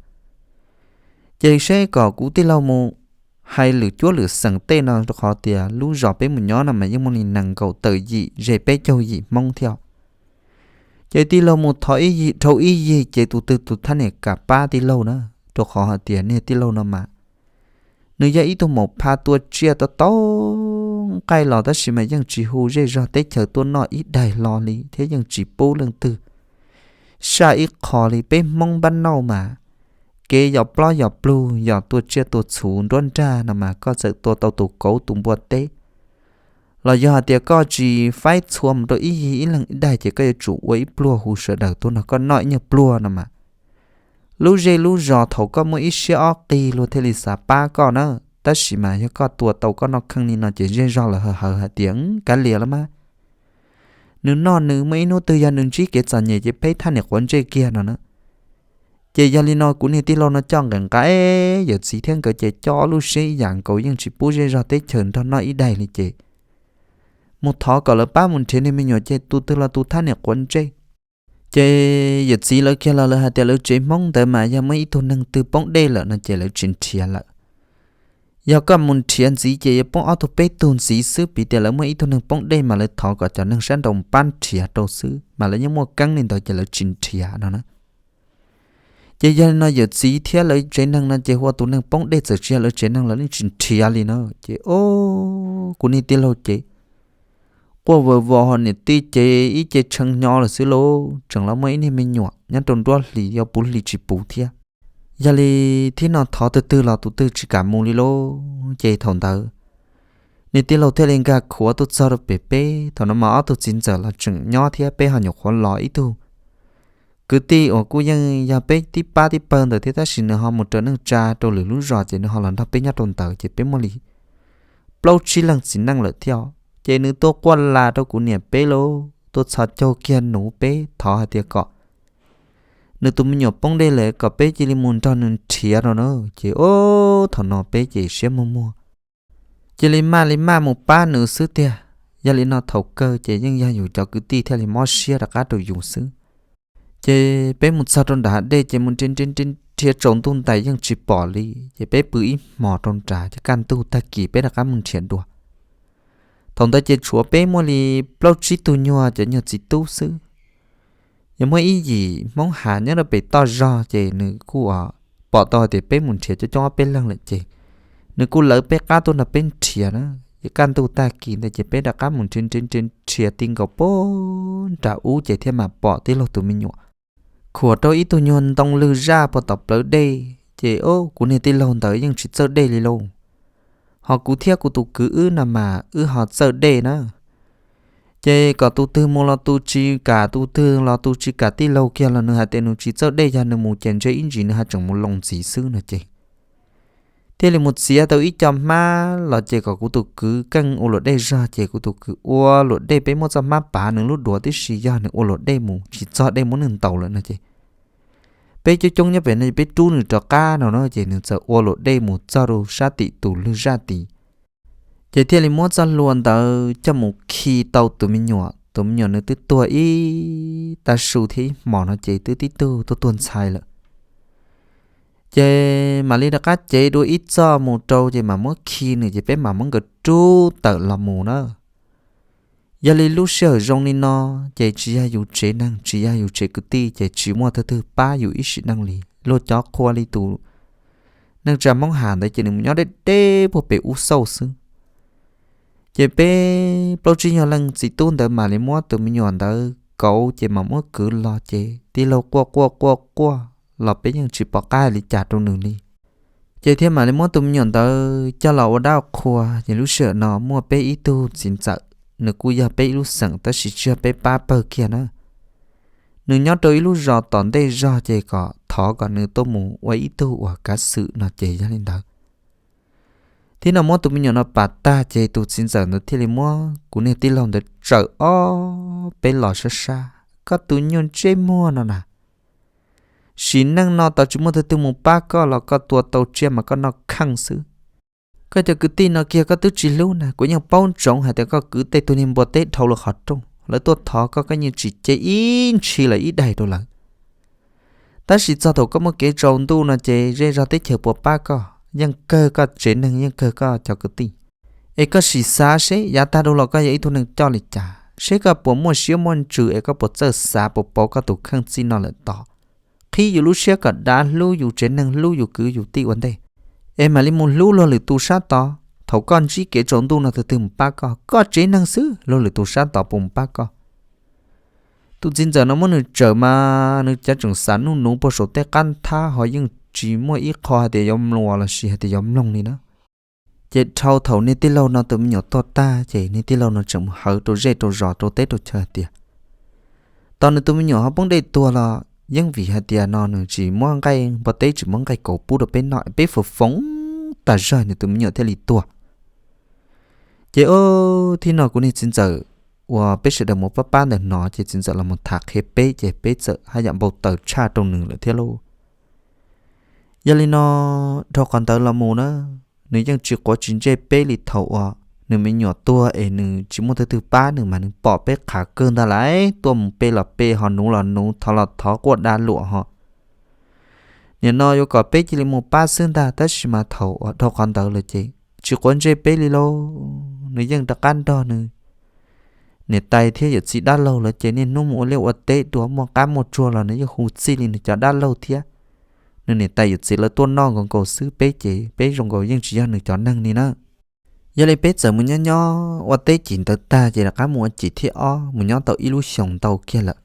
Ces seb kom kuv tij laug mus hais lwm cuab lwm xeem tej no rau qhov tias lub zos peb mus nyob no mas yeej muaj li nees nkaum tawm yim ze peb caug yim Hmoob thiab. Ces tij laug mus thov ib yig dhau ib yig ces tus twg tus thab niam kam pab tij laug na, rau qhov hais tias niag tij laug no mas nws yog ib tug maum pha tua tsiaj tau tau nqaij los tab sis mas yeej tsis hu zej zog teb chaws tuaj noj ib daig hlo li thiab yeej tsis pub leej twg saj ib qho li. Peb Hmoob npab nauj mas kev yos plob yos plug, yos tua tsiaj tua txhu nruab nrag no mas koj txawm tua tau tus kauv tus npua teb los yog hais tias koj tsis faib txhua mus rau ib yig ib leeg ib daig ces koj yuav tsum ua ib pluag hu sawv daws tuaj nrog koj noj ib nyuag pluag no mas lub zej lub zos thaum koj muaj ib siab ob qig luag thiaj li xav pab koj na. Tab sis mas yog koj tua tau koj noj kheej li no ces zej zog lawv hawv hawv hais tias kav liam los mas, nws noj nws, muaj ib hnub twg yog nws ntsib kev txom nyem ces peb thaj niam quav ntsej kiag no na. Ces yog li no kuv niag tij laug no coj nqes nqa, yawm txiv thiab nkawd ces coj lub siab ib yam nkaus, yeej tsis pub zej zog teb chaws nrog noj ib daig li ces mus thov kom lawv pab mus nrhiav niag me nyuam ces tus twg los tus thaj niam quav ntsej. Ces yawm txiv lawv kiag los lawv hais tias lawv tsev Hmoob ntawd mas yog muaj ib tug neeg twg poob dej lawm no ces lawv tsis nrhiav lawm. Yog koj mus nrhiav ntxiv ces yuav poob ob tug peb tug ntxiv xwb, piv tias lawv muaj ib tug neeg poob dej mas lawv thov kom cov neeg sab nraud pab nrhiav rau xwb, mas lawv yeej muaj keeb li ntawd ces lawv tsis nrhiav no na. Ces yog li no yawm txiv thiab lawv tsev neeg no ces hu ua tus neeg poob dej txawm tsis yog lawv tsev neeg los yeej tsis nrhiav li na. Ces o, kuv niag tij laug ces quaj vos vos ho niam tij ces ib ce tshee hnyo lawm xwb lauj, tseem los muaj ib niag me nyuam nyob rau nruab hlis yuav puv hlis tsis puv thiab. Yog li thib no thov tus twg los tus twg tsis kam mus li lauj. Ces thaum ntawd niag tij laug thiaj li nkag khuav tuaj txog rau pem peb. Thaum no mas ob tug txiv ntxawm los tseem nyob thiab, peb ho nyuam qhuav los ib tug kwv tij uas kuj yeej yog peb tib pab tib pawg ntawd thiab, tab sis nws ho mus raws neej tsa rau lwm lub zos ces nws ho los nrog peb nyob rau ntawd ces peb muaj li plaub tsib leeg txiv neej lawm thiab. Ces nws tuaj quaj las rau kuv niam peb lauj, tuaj txhos caug kiag nuv peb thov hais tias kom nws tus me nyuam poob dej lawm kom peb cia li mus nrog nws nrhiav no na. Ces o, thaum no peb ces siab muag muag, cia li maj li maj mus pab nws xwb tiag. Yog li no thaum kawg ces yeej yog yus cov kwv tij thiaj li mob siab rov qab rau yus xwb. Ces peb mus txog rau nram hav dej ces mus nrhiav nrhiav nrhiav tsaus ntuj ntais yeej tsis pom li, ces peb pw ib hmos rau nrad ces kaj ntug tag kis peb rov qab mus nrhiav dua. Thaum ntawd ces tshuav peb muaj li plaub tsib tug nyuag cov nyuag txiv tub xwb. Yog muaj ib yim Hmoob Hav nyob rau pem toj zog ces nws kuj pom tau hais tias peb mus nrhiav coob coob ob peb leeg lawm ces nws kuj lawv peb qab tuaj nrog peb nrhiav na. Ces kaj ntug tag kis ntawd ces peb rov qab mus nrhiav nrhiav nrhiav nrhiav ti nkaus puag nram ub ces thiaj mam pom tij laug tus me nyuam khuam rau ib tug nyuag ntoo lwg zaj puag tom plawv dej. Ces o, kuv niag tij laug ntawd yeej tsis txawj dej li lauj. Ho kuv thiab kuv tus kwv wb no mas wb ho txawj dej na. Ces kom tus twg mus los tus tsis kam, tus twg los tus tsis kam, tij laug kiag los nws hais tias nws tsis txawj dej, yog nws mus ces ntshe ib ntsis nws haj tseem mus loo ntxiv xwb no ces thiaj li mus txiav tau ib co hmab los ces kom kuv tus kwv keej ua luam dej zog, ces kuv tus kwv ua luam dej, peb muab txoj hmab pav nws lub duav tib si, yog nws ua luam dej mus tsis txog dej muab nws ntaus lawm no ces peb coob coob nyob pem no peb rub nws rov qab no na, ces nws txawm ua luam dej mus txog rau sab tim tus lwg zaj tid. Ces thiaj li muab txoj hlua ntawd coj mus khi tau tus me nyuam, tus me nyuam nws twb tuag ib tag su thiab ib hmos no ces twb tib tug tuag tuag ntxhais lawm. Ces mam li rov qab cev dua ib txoj mus rau ces mam muab khi nws ces peb mam muab nkawd rub tawm los mus na. Yog li lub sij hawm zoo li no ces tsis yog yus tsev neeg tsis yog yus tsev kwv tij ces tsis muaj tug twg pab yus ib sim neej li. Luag cov qhua li tus neej tsa Hmoob Ham ntawd ces nws mus nyob deb deb puag pem ub xauj xwb. Ces peb plaub tsib nyuag leej txiv tub ntawd mam li muab tus me nyuam ntawd kauv ces mam muab kwv los ces tij laug quaj quaj quaj quaj los peb yeej tsis pom qab hais li cas rau nws li. Ces thiaj mam li muab tus me nyuam ntawd coj los ua dab ua qhua. Ces lub sij hawm no muaj peb ib tug txiv ntxawm, nws kuj yog peb ib lub xeem tab sis tsis yog peb pab pawg kiag na. Nws nyob rau ib lub zos tom ntej zog ces kom thov kom nws tuaj mus ua ib tug uas kav xwm no ces yog li ntawd. Thiab no muab tus me nyuam no pam tag ces tus txiv ntxawm ntawd thiaj li muab kuv niag tij laug ntawd tsawm ob peb los sab sab, koj tus nyuag ntsej muag no na, sim neej no tos tsis muaj tug twg mus pab koj los koj tua tau tsiaj mas koj noj kheej xwb. Koj cov kwv tij no kiag koj twb tsis hlub na, kuv yeej paub ntsoov hais tias koj kwv tej tug niag npua teb dhau lawm qhov rooj, lawv tuaj thov koj koj yeej tsis cev ib ntshis lawm ib daim rau lawv. Tab sis txog thaum koj muaj kev tsaus ntuj no ces zej zog teb chaws puas pab koj, yeej kawg koj tsev neeg yeej kawg koj cov kwv tij. Es koj sim xav seb yav tag dhau los koj yog ib tug neeg coj li cas, seb koj puas muaj siab muaj ntsws es koj puas txawj xav puas pauv koj tus kheej txij no lawm tod. Qhib yus lub siab kom dav hlub yus tsev neeg hlub yus kwv yus tij ua ntej, es mam li mus hlub luag lwm tus sab tod. Thaum koj ntsib kev tsaus ntuj no tug twg mus pab koj, koj tsev neeg xwb luag lwm tus sab tod puas mus pab koj. Tus txiv ntxawm no muab nws tsawm mas nws cov tseem xav nuj nuv puag saum tej qab nthab ho yeej tsis muaj ib qho hais tias yuav mluas los sis hais tias yuav mloog li na. Ces dhau thaum niag tij laug no tus me nyuam tuag tag ces niag tij laug no tseem mus hawv rau zej rau zos rau teb rau chaw hais tias tos nws tus me nyuam ho poob dej tuag los yeej vim hais tias no nws tsis muab nqaij npua teb tsis muab nqaij kauv pub rau peb noj, peb foom foom tas zog nws tus me nyuam thiaj li tuag. Ces o, thib no kuv niag txiv ntxawm uas peb sawv daws mus pab pab ntawm no ces txiv ntxawm los mus tham qhia peb ces peb txawm haj yam npau taws tshaj rau nws lawm thiab lauj. Yog li no, dhau qhov ntawd los mus na, nws yeej tsis quav tsis ntsej peb li thaum uas nws me nyuam tuag es nws tsis muaj tug twg pab nws mas nws pom peb qhav kawg ntag lauj, tuaj mus pe los pe ho nuv los nuv thov los thov quaj dav luam ho. Nim no yuav kom peb cia li mus pab xwb ntag, tab sis mas thaum uas dhau qhov ntawd lawm ces tsis quav ntsej peb li lauj. Nws yeej rov qab nrog nws niam tais thiab yawm txiv dab laug lawm ces niaj hnub mus ua liaj ua teb dua, muaj qab muaj tsuag los nws yeej hu txij li nws cov dab laug thiab nws niam tais yawm txiv lawv tuaj noj nkaus nkaus xwb, peb ces peb zoo nkaus yeej tsis yog nws cov neeg li na. Yog li peb txawm mus nyob nyob ua teb cim ntawd tag ces rov qab mus ua cim thib ob mus nyob tau ib lub xyoos ntau kiag lawm.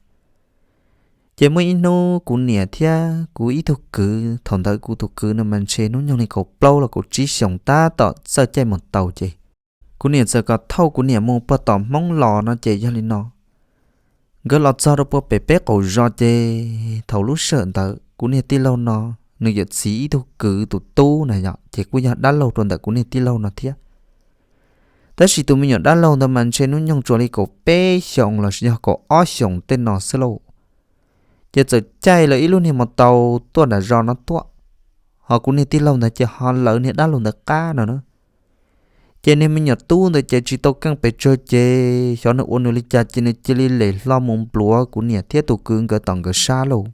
Ces muaj ib hnub kuv niam thiab kuv ib tug kwv, thaum ntawd kuv tus kwv no mas ntshe hnub nyoog li kaum plaub los kaum tsib xyoos tab tom txawj caij mus taus ces kuv niam txawm kom thauj kuv niam mus puag tom Hmoob Los no ces yog li no. Nkawd los txog rau puag pem peb qaum zos ces thaum lub sij hawm ntawd kuv niag tij laug no, nws yawm txiv ib tug kwv tus tub na yom, ces kuj yog dab laug rau ntawm kuv niag tij laug no thiab. Tab sis tus me nyuam dab laug ntawd mas ntshe hnub nyoog tsuas li kaum peb xyoos los sis yog kaum ob xyoos tej no xwb lauj. Ces txawm caij lawv ib lub niag mos taus tuaj nram zos no tuaj, ho kuv niag tij laug ntawd ces ho lawv niag dab laug ntawd qab no na. Ces niag me nyuam tub ntawd ces tsis tau keej pes tsawg ces xyov nws ua nws li cas ces nws cia li lem hlo mus npluav kuv niam thiab tus kwv nkawd tom nkawd sab lauj.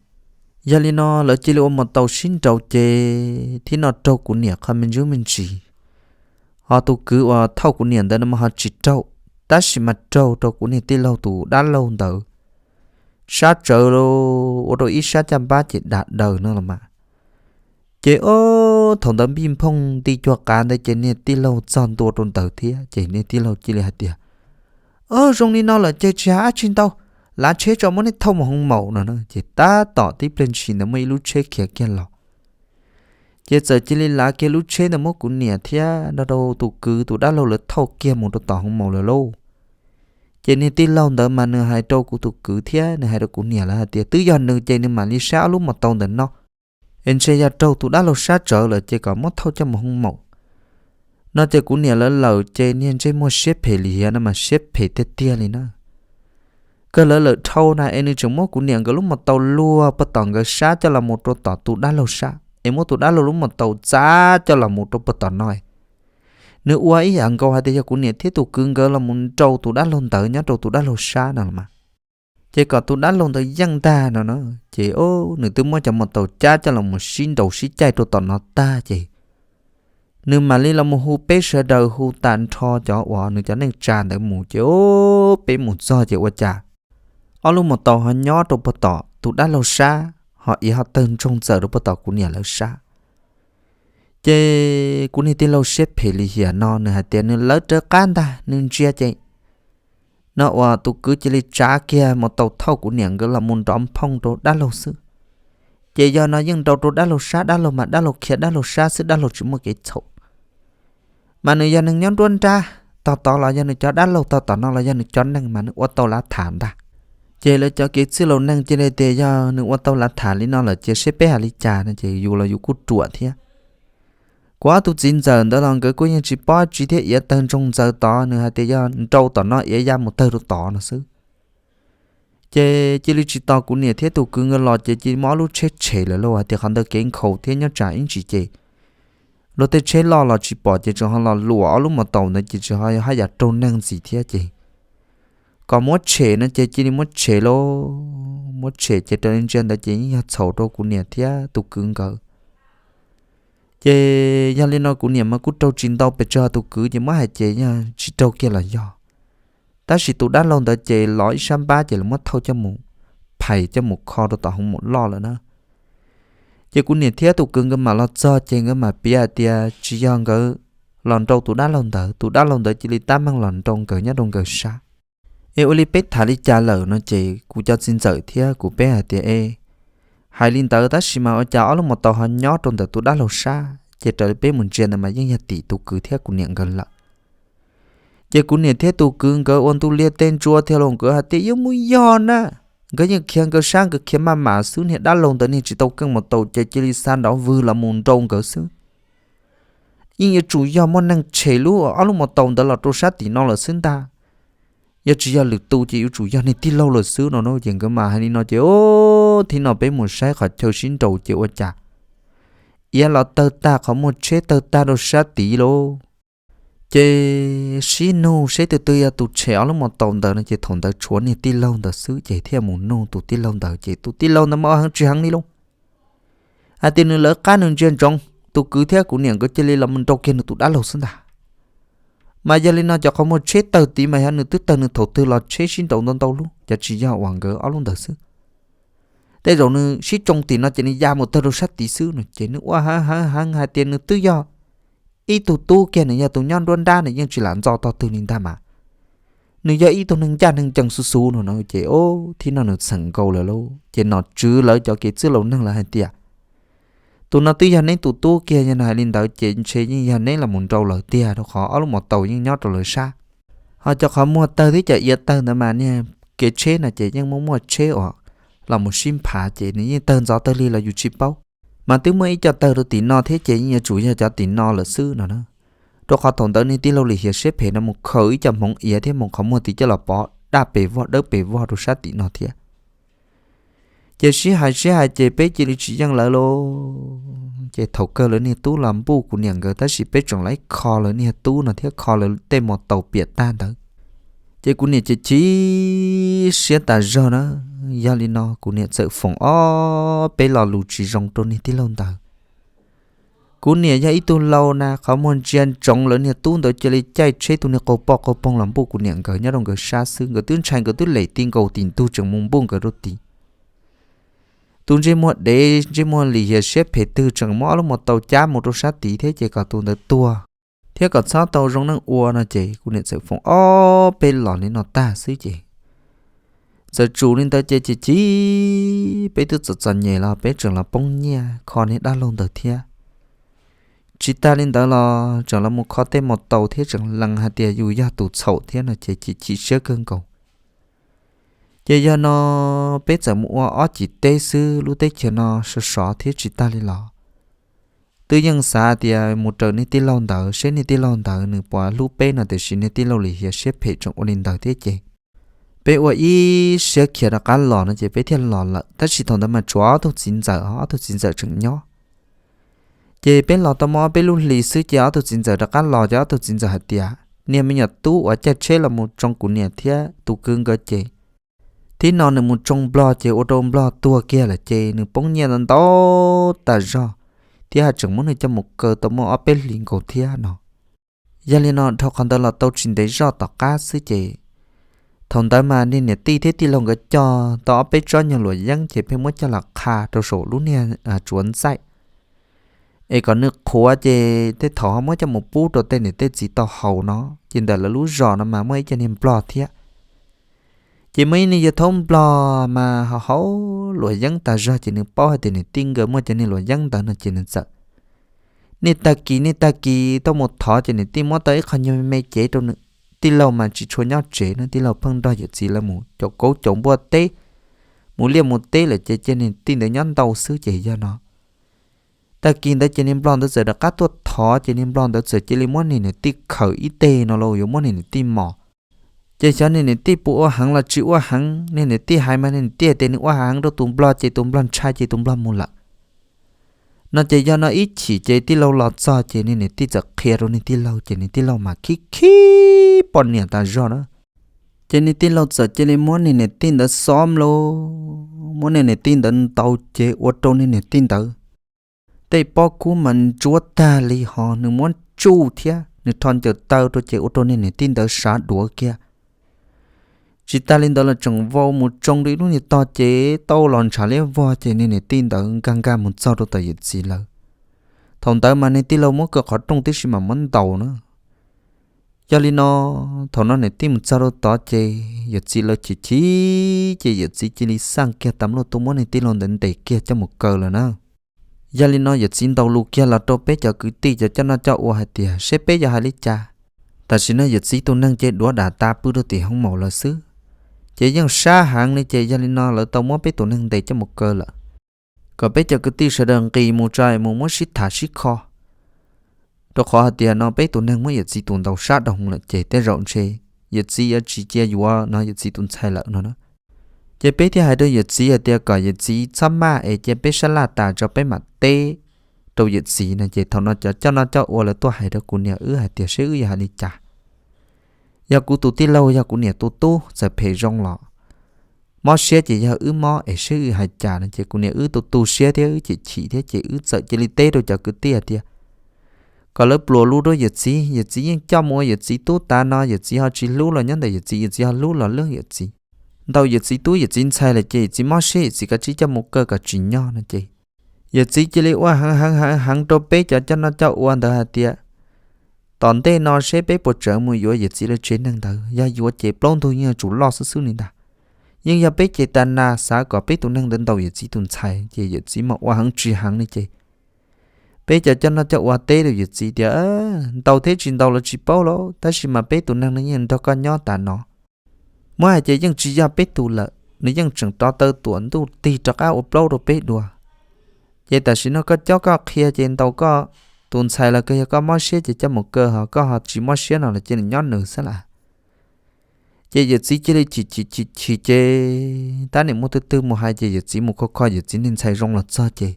Yog li no lawv cia li ua mos taus sib nraus ces thib no raug kuv niam qhov me ntsis me ntsis. Ho tus kwv uas thauj kuv niam ntawd no mas ho tsis raug, tab sis mas raug rau kuv niag tij laug tus dab laug ntawd sab tsawv, ua rau ib sab caj npab ces dav daws no los mas. Ces o, Thaum ntawd npij nphooj nti cuag qav ntawd ces niag tij laug txog ntua rau ntawd thiab ces niag tij laug cia li hais tias, Zoo li no lawm ces tsis hais dab tsi ntau, lav tsheb tso muab nej thauj mus hoo maum no na. Ces tab tom tib pliag ntshis ntawd muaj ib lub tsheb khiav kiag los. Ces txawm cia li lav kiag lub tsheb ntawd muab kuv niam thiab nrog rau tus kwv tus dab laug lawv thauj kiag mus rau tom hoo maum lawm lauj. Ces niag tij laug ntawd mas nws hais rau kuv tus kwv thiab nws hais rau kuv niam lawv hais tias twb yog nws ces nws mam li saib ob lub mos taus ntawm no es ntshe yog raug tus dab laug sab tsawv lawm ces kom muab thauj coj mus hoo maum no. Ces kuv niam lawv lawm ces niag ntsej muag siab phem li hiav no mas siab phem tiag tiag li na. Kawg lawv lawm dhau na es nws tseem muab kuv niam nkawd lub mos taus luag puag tom nkawd sab coj los mus rau tom tus dab laug sab es muab tus dab laug lub mos taus txav coj los mus rau puag tom no. Nws ua ib yam nkaus hais tias yog kuv niam thiab tus kwv nkawd los mus nrau tus dab laug ntawd nyob rau tus dab laug sab no los mas, ces kom tus dab laug ntawd yeej ntag no na. Ces nws twb muab cov mos taus cab coj los mus sib nraus sib caij rau tom no tag ces nws mam li los mus hu peb sawv daws hu tas nrho cov uas nws cov neej tsa ntawd mus ces peb mus txog ces ua cas ob lub mos taus ho nyob rau puag tom tus dab laug sab, ho iav ho tawg ntsoog txawm rau puag tom kuv niam lawv sab. Ces kuv niag tij laug siab phem li hiam no nws hais tias nws lawv rawv qab ntag nws ntsia ces no uas tus kwv cia li tsav kiag mos taus thauj kuv niam nkawd los mus nrov nphooj rau dab laug xwb. Ces yog no yeej nrau rau dab laug sab, dab laug mas dab laug khiav dab laug sab xwb, dab laug tsis muaj kev txhaum. Mas nws yog neeg nyob nruab nrab tog tod los yog nws cov dab laug tog tom no los yog nws cov neeg mas nws ua tau lav tham ntag. Ces lawv cov kev txwj laus neeg cia li tias yog nws ua tau lav tham li no lawm ces seb peb hais li cas no ces yus los yus kuj ruam thiab. Kuv ob tug txiv ntxawm ntawd los nkawd kuj yeej tsis paub tsi thiab, iav tawg ntsoog ntxaws tod nws hais tias yog nrau tom no iav ya mus tawg rau tod no xwb. Ces cia li tsis tos kuv niam thiab tus kwv nkawd los ces cia li muab ob lub tsheb tshem lawm lauj, hais tias qhov ntawd kev nkhaus thiab nyob tsam ib ntsis ces luag tej tsheb loj los tsis pom ces tseem ho los luam ob lub mos taus ntawd ces tseem ho yog haj yam raug neeg ntxiv thiab ces kom muab tshem no ces cia li muab tshem lauj. Muab tshem ces raws li ntsia ntawd ces yeej yog txhaum rau kuv niam thiab tus kwv nkawd. Ces yog li no kuv niam mas kuj raug tsis ntau pes tsawg, tus kwv ces muab hais ces yog tsis raug kiag los yog, tab sis tus dab laug ntawd ces los ib sab npab ces lawv muab thauj coj mus phais coj mus kho rau tom hoo maum loj lawm na. Ces kuv niam thiab tus kwv nkawd mam los txog ces nkawd mam piav hais tias tsis yog nkawd los nrau tus dab laug ntawd, tus dab laug ntawd cia li tab meeg los nrau nkawd nyob rau nkawd sab. Es ua li peb tham li cas lawm no ces kuv cov txiv ntxawm thiab kuv peb hais tias e, hais li ntawd tab sis mas ua cas ob lub mos taus ho nyob rau ntawm tus dab laug sab ces raws li peb mus ntsia ntawd mas yeej yog tim tus kwv thiab kuv niam nkawd lawm. Ces kuv niam thiab tus kwv nkawd ua ntuj liab teb ntsuab thiab los nkawd hais tias yuav mus yog na, nkawd yeej khiav nkawd sab nkawd khiav maj mam xwb, niag dab laug ntawd niag tsis tau keej mos taus ces cia li xa nrov vwg los mus nrau nkawd xwb. Yeej yuav tsum yog muaj neeg tshem lub ob lub mos taus ntawd los rau sab tim no lawm xwb ntag. Yog tsis yog lwm tus ces yuav tsum yog niag tij laug lawm xwb no na. Ces nkawd mas hais li no ces o, thib no peb mus saib qhov chaw sib nraus ces ua cas iav los tawg tag, qhov muag tsheb tawg tag rau sab tid lauj. Ces sib nug seb tus twg yog tus tshem ob lub mos taus ntawd no ces thaum ntawd tshuav niag tij laug ntawd xwb ces thiaj mus nug tus tij laug ntawd ces tus tij laug ntawd mas heev tsis heev li lauj, hais tias nws lawv qab nws ntsia ntsoov tus kwv thiab kuv niam nkawd cia li los mus nrau kiag nws tus dab laug xwb ntag. Mas yog li no cov qhov muag tsheb tawg tid mas yog nws twb tawg nws thaum twg los tsheb sib nraus ntau ntau lub, cov tsis yog uas nkawd ob lub ntawd xwb. Tej zaum nws sib tsoo tim no ces nws ya mus tawg rau sab tid xwb no ces nws ua heev heev heev hais tias nws twb yog ib tug tub kiag, nws yog tus nyob nruab nrab, nws yeej tsis lam ntxo tog twg li ntag mas. Nws yog ib tug neeg ncaj neeg ncees xu xu no no ces o, thib no nws txheem nkaus lawm lauj. Ces nom tswv lawv cov kev txwj laus neeg lawv hais tias tus no twb yog neb tus tub kiag, yog nws hais li ntawd ces ntshe yeej yog neb los mus nrau lawv tiag, rau qhov ob lub mos taus yeej nyob rau lawv sab. Ho cov qhov muag tawg thiab cov iav tawg ntawd mas niag kev tsheb no ces yeej muaj muaj tsheb uas los mus sib nphav ces nws yeej tawg ntxov tawg lig los yus tsis paub. Mas twb muaj ib co tawg rau tim no thiab ces yeej yuav tsum yog cov tim no lawm xwb no na. Rau qhov thaum ntawd niag tij laug lim hiam siab phem no mus khaws ib co hmoov iav thiab hmoov qhov muag tid coj los pov daj pes vog dawb pes vog rau sab tim no thiab. Ces sib hais sib hais ces peb cia li tsis yeej lawv lauj. Ces thaum kawg lawv niag tub los npuj kuv niam nkawd tab sis peb tseem laib kho lawv niag tub no thiab kho lawv tej mos taus piam tag ntawd. Ces kuv niam ces chim siab tas zog na. Yog li no kuv niam txawm foom ob peb lo lus tsis zoo rau niag tij laug ntawd. Kuv niam yog ib tug laus na, qhov muag ntsia ntsoov lawv niag tub ntawd cia li caij tsheb tus niag qaug poj qaug poog los npuj kuv niam nkawd nyob rau nkawd sab xwb, nkawd twb ntshai nkawd twb lem ti nkaus tim ntug tseem mus npuj nkawd rau tid. tus ntsej muag dev ntsej muag lim hiam siab phem twg tseem muab ob lub mos taus cab mus rau sab tid thiab ces kom tus ntawd tuag thiab kom txhob tau zoo neej ua no ces kuv niam txawm foom ob peb los li no tag xwb ces txawm tsum li ntawd ces chim chim, peb twb txom txom nyem los peb tseem los poob nyiaj kho niag dab laug ntawd thiab. Tsis tas li ntawd los tseem los mus kho tej mos taus thiab tseem lees hais tias yus yog tus txhaum thiab no ces chim chim siab kawg nkaus. Ces yog no peb txawm mus ua ob cim teb xwb, lub teb chaws no sov sov thiab tsis tas li los twb yeej xav tias mus raws niag tij laug ntawd seb niag tij laug ntawd nws puas hlub peb no tiam sis niag tij laug lim hiam siab phem tseem ua li ntawd thiab ces peb ua ib siab khiav rov qab los no ces peb thiaj los lawm. Tab sis thaum ntawd mas tshuav ob tug txiv ntxawm, ob tug txiv ntxawm tseem nyob. Ces peb los tau muaj ob peb lub hlis xwb ces ob tug txiv ntxawm rov qab los ces ob tug txiv ntxawm hais tias niag me nyuam tub uas caij tsheb los mus tsoo kuv niam thiab tus kwv nkawd ces thib no nws mus tsoo nplog ces ua rau nplog tuag kiag lawm ces nws poob nyiaj ntau ntau tas zog thiab haj tseem muab nws coj mus kaw tau muaj ob peb hlis nkaus thiab no. Yog li no dhau qhov ntawd los tau tsis ntev zoj tom qab xwb ces thaum ntawd mas niag niam tij thiab tij laug nkawd cog tau ob peb tsob nyuag luam yeeb ces pheej muab coj los qha rau saum lub niag tsuav ntxaij es kom nws qhuav ces tej thaum ho muab coj mus pub rau tej niam tej txiv tau haus no. Ces ntawm lawv lub zos no mas muaj ib co niag nplog thiab. Ces muaj ib niag yawg thaub nplog mas ho haus luam yeeb tas zog ces nws paub hais tias niam tij nkawd muaj cov niag luam yeeb ntawd no ces nws txawm niaj tag kis niaj tag kis tuaj mus thov ces niam tij muab tau ib qho nyuag me me cev rau nws. Tij laug mas tsis tshua nyob tsev na, tij laug pheej nrog yawm txiv lawv mus caum kauv caum npua teb, mus liaj mus teb lawm ces cia niag tij ntawd nyob ntau xwb ces yog no tag kis ntawd ces niag nplog ntawd txawm rov qab tuaj thov ces niag nplog ntawd txawm cia li muab niag niam tij khawm ib teg no los yuav muab niag niam tij mos. Ces xyov niag niam tij puas ua heev los tsis ua heev, niag niam tij hais mas niag niam tij hais tias nws ua heev rau tus nplog ces tus nplog ntshai ces tus nplog mus lawm no ces yog no ib chim ces tij laug los txog ces niag niam tij txawm qhia rau niag tij laug ces niag tij laug mas khib khib poj niam tas zog na. Ces niag tij laug txawm cia li muab niag niam tij ntawd xob mlauj, muab niag niam tij ntawd ntaus ces ua rau niag niam tij ntawd tej pob kub mas ntsuab tag li ho nws muab tsuj thiab nws rho ncaws taw rau ces ua rau niag niam tij ntawd sav duav kiag. Tsis tas li ntawd los tseem vau mus tsoo rau ib lub niag tog ces tau los ntshav liab vog ces niag niam tij ntawd nkag nkag mus txog rau tom yawm txiv lawv. Thaum ntawd mas niag tij laug muab kaw qhov rooj tib si mas muab ntaus na. Yog li no thaum no niam tij mus txog rau tod ces yawm txiv lawv chim chim ces yawm txiv cia li xaj kiag tas npluaj tuaj muab niag tij laug ntawd ntes kiag coj mus kaw lawm na. Yog li no yawm txiv ntaus lus kiag los rau peb cov kwv tij cov coj noj coj ua hais tias seb peb yuav hais li cas. Tam sim no yawm txiv tus neeg ces duav dam tas pw rau tim hoob maum lawm xwb, ces yeej sab heev li ces yog li no lawv tau muab peb tus neeg ntes coj mus kaw lawm, kom peb cov kwv tij sawv daws nqis mus tso mus muab sib tham sib kho. Rau qhov hais tias no peb tus neeg muab yawm txiv tus ntaus sab dhau lawm ces tej zaum ntshe yawm txiv yuav tsis cia yuav no yawm txiv tus ntxhais lawm no na. Ces peb thiaj hais rau yawm txiv hais tias kom yawm txiv txhob maj es cia peb sab laj tas tso peb mam teb rau yawm txiv no ces thaum no cov coj noj coj ua lawv tuaj hais rau kuv niam wb hais tias seb wb yuav hais li cas. Yog kuv tus tij laug yog kuv niam tus tub txawm phem zoo los mob siab ces yog wb mob es seb wb hais cas no ces kuv niam wb tus tu siab thiab wb chim chim thiab ces wb txawm cia li teb rau cov kwv tij hais tias kom lawv pluas lus rau yawm txiv, yawm txiv yeej coj mus ua yawm txiv tub tas no, yawm txiv ho tsis hlub los nyob ntawm yawm txiv, yawm txiv ho hlub los leej yawm txiv. Ntaus yawm txiv tub yawm txiv ntxhais lawm ces yawm txiv mob siab yawm txiv kav tsij coj mus kaw kom tsim nyog no ces yawm txiv cia li ua heev heev heev heev rau peb cov coj noj coj ua ntawd hais tias tom ntej no seb peb puas tsawv mus yuav yawm txiv lawv tsev neeg ntawd, yog yuav ces plaub ntug yeej yuav tsum loj xwb xwb li ntag. Yeej yog peb ces tas nas xav kom peb tus neeg ntawd ntaus yawm txiv tus ntxhais ces yawm txiv mas ua heev tsis heev li ces peb cov coj noj coj ua teb rau yawm txiv tias ntaus thiab tsis ntaus los tsis paub los tab sis mas peb tus neeg no yeej nrog koj nyob tas no. Muab hais ces yeej tsis yog peb tus lawm, nws yeej tseem rov taw tuam ntuj tig rov qab ua plaub rau peb dua. Ces tam sim no koj cob koj qhia ces ntaus koj tus ntxhais los kawg, yog koj mob siab ces coj mus kaw, ho koj ho tsis mob siab no los cia nws nyob nws xwb las. Ces yawm txiv cia li chim chim chim chim ces tab nim muaj twg twg mus hais ces yawm txiv mus kho kho yawm txiv niag ntxhais zoo los txog ces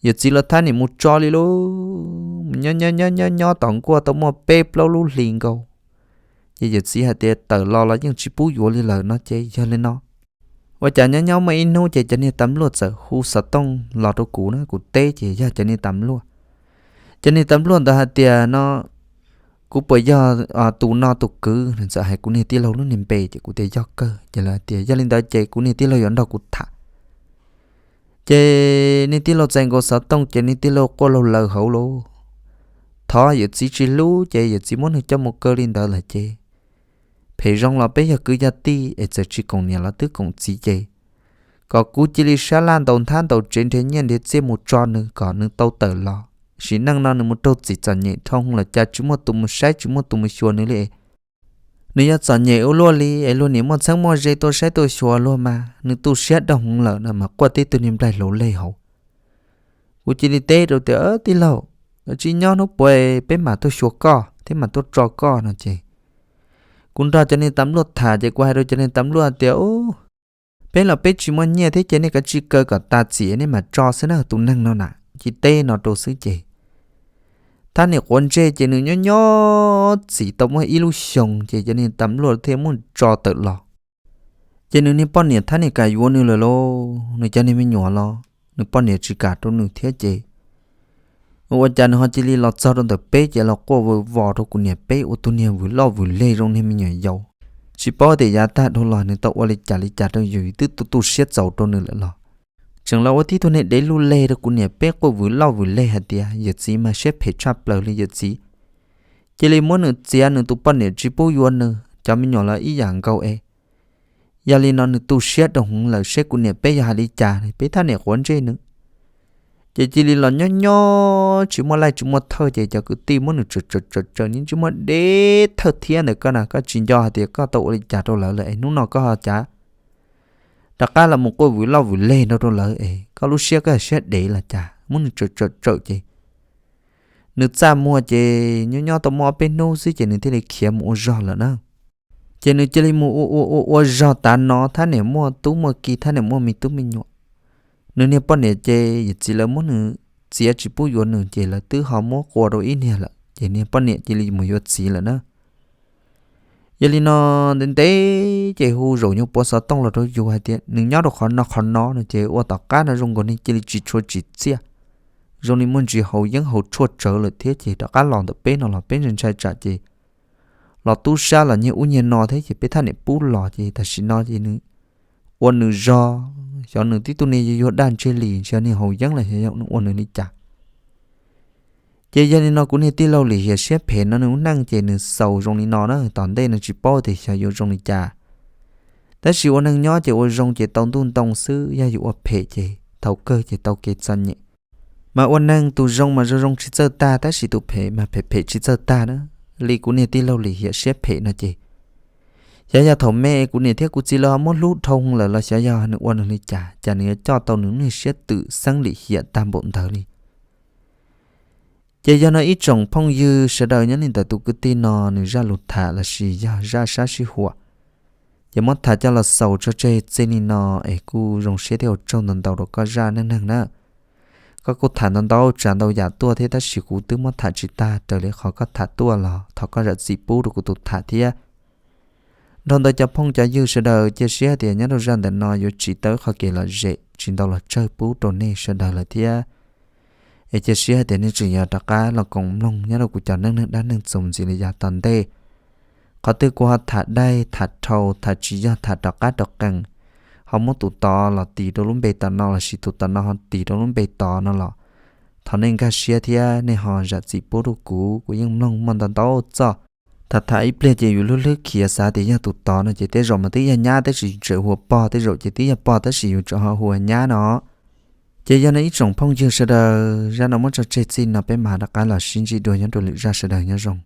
yawm txiv los tab nim mus tso li lauj, mus nyob nyob nyob nyob nyob tom nkuaj tau muaj peb plaub lub hlis nkaus. Ces yawm txiv hais tias tawm los los yeej tsis pub yuav li lawm no ces yog li no. Ua cas nyob nyob muaj ib hnub ces cov niag tas npluaj txawm hu xov tooj los rau kuv na, kuv teb ces yog cov niag tas npluaj. Cov niag tas npluaj ntawd hais tias no kuv puas yog tus no tus kwv, nws txawm hais kuv niag tij laug lub niag npe ces kuv tias yog kawg ces lawv hais tias yog li ntawd ces kuv niag tij laug yuav nrog kuv tham. Ces niag tij laug txais nkaus xov tooj ces niag tij laug quaj laug laws hauv lauj. Thov yawm txiv tsis hlub ces yawm txiv muab nws coj mus kaw li ntawd lawm ces phem zoo los peb yog kwv yog tij es txawm tsis koom niam los twb koom txiv ces kom kuv cia li sab laj ntaus nthab ntaus tsev nrhiav nyiaj nrhiav txiaj mus tso nws kom nws tau tawm los. Sim neej no nws mus raug txim txom nyem dhau lawm cas tsis muaj tus mus saib tsis muaj tus mus xyuas nws li. Nws yog txom nyem ua luaj li es luag niam muaj txheeb muaj ze tuaj saib tuaj xyuas luag mas nws tu siab dhau hwv lawm no mas quaj tib tug niag nplaig hlauv leg hauv. Kuv cia li teb rau tias, Tij laug, tsis nyob hnub puav peb mam tuaj xyuas koj thiab mam tuaj tso koj no ces kuv nrog cov niag tam luaj tham ces kuv hais rau cov niag tam luaj tias, Ub, peb los peb tsis muaj nyiaj thiab ces nej kav tsij kaw kom tas txim nej mam tso xwb na tus neeg no na. Cia li teb no rau xwb ces thab niam quav ntsej ces nws nyob nyob txim tau muaj ib lub xyoo ces cov niag tam luaj thiaj muab tso tawm los. Ces nws niag poj niam thab niam kam yuav nws lawm lauj, nws cov niag me nyuam los nws poj niam tsis kam rau nws thiab ces ua cas nws ho cia li los txog rau ntawm peb ces los quaj vos vos rau kuv niam peb ua tus niag vwm loj vwm leg zoo niag me nyuam yaus. Tsis paub tias yav tag dhau los nws tau ua li cas li cas rau yus, twb tu tu siab txaus rau nws lawm los tseem los ua tib tug niag dev lub leg rau kuv niam peb quaj vwm loj vwm leg hais tias yawm txiv mas siab phem tshaj plaws li yawm txiv cia li muab nws txiav, nws tus poj niam tsis pub yuav nws, cov me nyuam los ib yam nkaus es. Yog li no nws tu siab rau hwv lawm seb kuv niam peb yog hais li cas, peb thab niam quav ntsej nws. Ces cia li los nyob nyob tsis muaj laij tsis muaj thawj ces cov kwv tij muab nws tsawm tsawm tsawm tsawm nws tsis muaj deb thawj thiab ntawm koj na, koj tsis nco hais tias koj tau ua li cas rau lawv lawm es hnub no koj ho cas rov qab los mus quaj vwm loj vwm leg nrog rau lawv es koj lub siab koj siab dev los cas, muab nws tsawm tsawm tsawm ces nws txaj muag ces nyob nyob tau muaj ob peb hnub xwb ces nws thiaj li khiav mus ua zog lawm na. Ces nws cia li mus ua ua ua ua zog tav no, thab niam muaj tub muaj ki, thab niam muaj me tub me nyuam. Nws niag poj niam ces yawm txiv lawv muab nws txiav tsis pub yuav nws ces lawv twb ho muab qua rau ib niag lawm ces niag poj niam cia li mus yuav txiv lawm na. Yog li no ntev ntev ces hu zaum nyuag puav xov tooj los rau yus hais tias nws nyob rau qhov no qhov no no ces ua tom qab no zoo nkaus niag cia li tsis tshua tsim txiaj, zoo li muaj ntsis haus yeeb haus tshuaj tsawv lawm thiab ces rov qab los ntawm peb no los peb ntshai ntshai tsam ces los tub sab los nyiag ub nyiag no thiab ces peb thaj niam pub los ces tam sim no ces nws ua nws zog, xyov nws tib tug niag yuag yuag daj ntseg li, xyov niag haus yeeb los xyov yog nws ua nws li cas. Ces yog li no kuv niag tij laug lim hiam siab phem no nws lub neej ces nws xaus zoo li no na, tom ntej no tsis paub tias xyov yuav zoo li cas. Tab sis ua neeg nyob ces ua zoo ces tau ntuj ntoo xwb, yog yus ua phem ces thaum kawg ces tau kev txom nyem. Mas ua neeg tus zoo mas zoo zoo tsis txawj tag, tab sis tus phem mas phem phem tsis txawj tag na. Li kuv niag tij laug lim hiam siab phem no ces xyov yog thaum me kuv niam thiab kuv txiv lawv ho muab hlub dhau lawm los xyov yog nws ua nws li cas, cas nws yuav coj tau nws niag siab twm xeeb lim hiam tag npaum ntawd li. Ces yog no ib tsoom phooj ywg sawv daws nyob li ntawm tus kwv tij no nws zaj lus tham lossis yog zaj sab sib huam, ces muab tham coj los xaus tso tseg txij li no es kuj zoo siab thiab ua tsaug ntau ntau rau koj zaj neej neeg na. Koj kuj tham ntau ntau tsav ntau yam tuaj thiab tab sis kuv twb muab tham tsis tag raws li qhov koj tham tuaj los thov koj zam txim pub rau kuv tus tham thiab. Nrog ntawd cov phooj cov ywg sawv daws cia siab tias nyob rau zaj ntawm no yuav tsim tau ib qho kev lom zem tsis ntau los tsawg pub rau nej sawv daws lawm thiab. Es cia siab hais tias nej tseem yuav rov qab los koom mloog nyob rau kuv cov neej neeg dab neeg txuas ntxiv li yav tom ntej. Qhov twg kuv ho tham daig tham dhau tham tsis yog tham rov qab rov qees, ho muab tus tod los tis rau lub npe tom no lossis tus tom no ho tis rau lub npe tod no los thov nej nkag siab thiab nej ho zam txim pub rau kuv, kuv yeej mloog muaj ntau ntau txoj. Tham tham ib pliag ces yus hlwb hlwb khiav xav tias yog tus tod no ces tej zaum mas twb yog nyab tab sis yus tseem hu ua pog, tej zaum ces twb yog pog tab sis yus tseem ho hu ua nyab no. Ces yog no ib tsoom phooj ywg sawv daws, zaj no muab tso tseg txij no peb mam rov qab los sib ntsib dua nyob rau lwm zaj, sawv daws nyob zoo.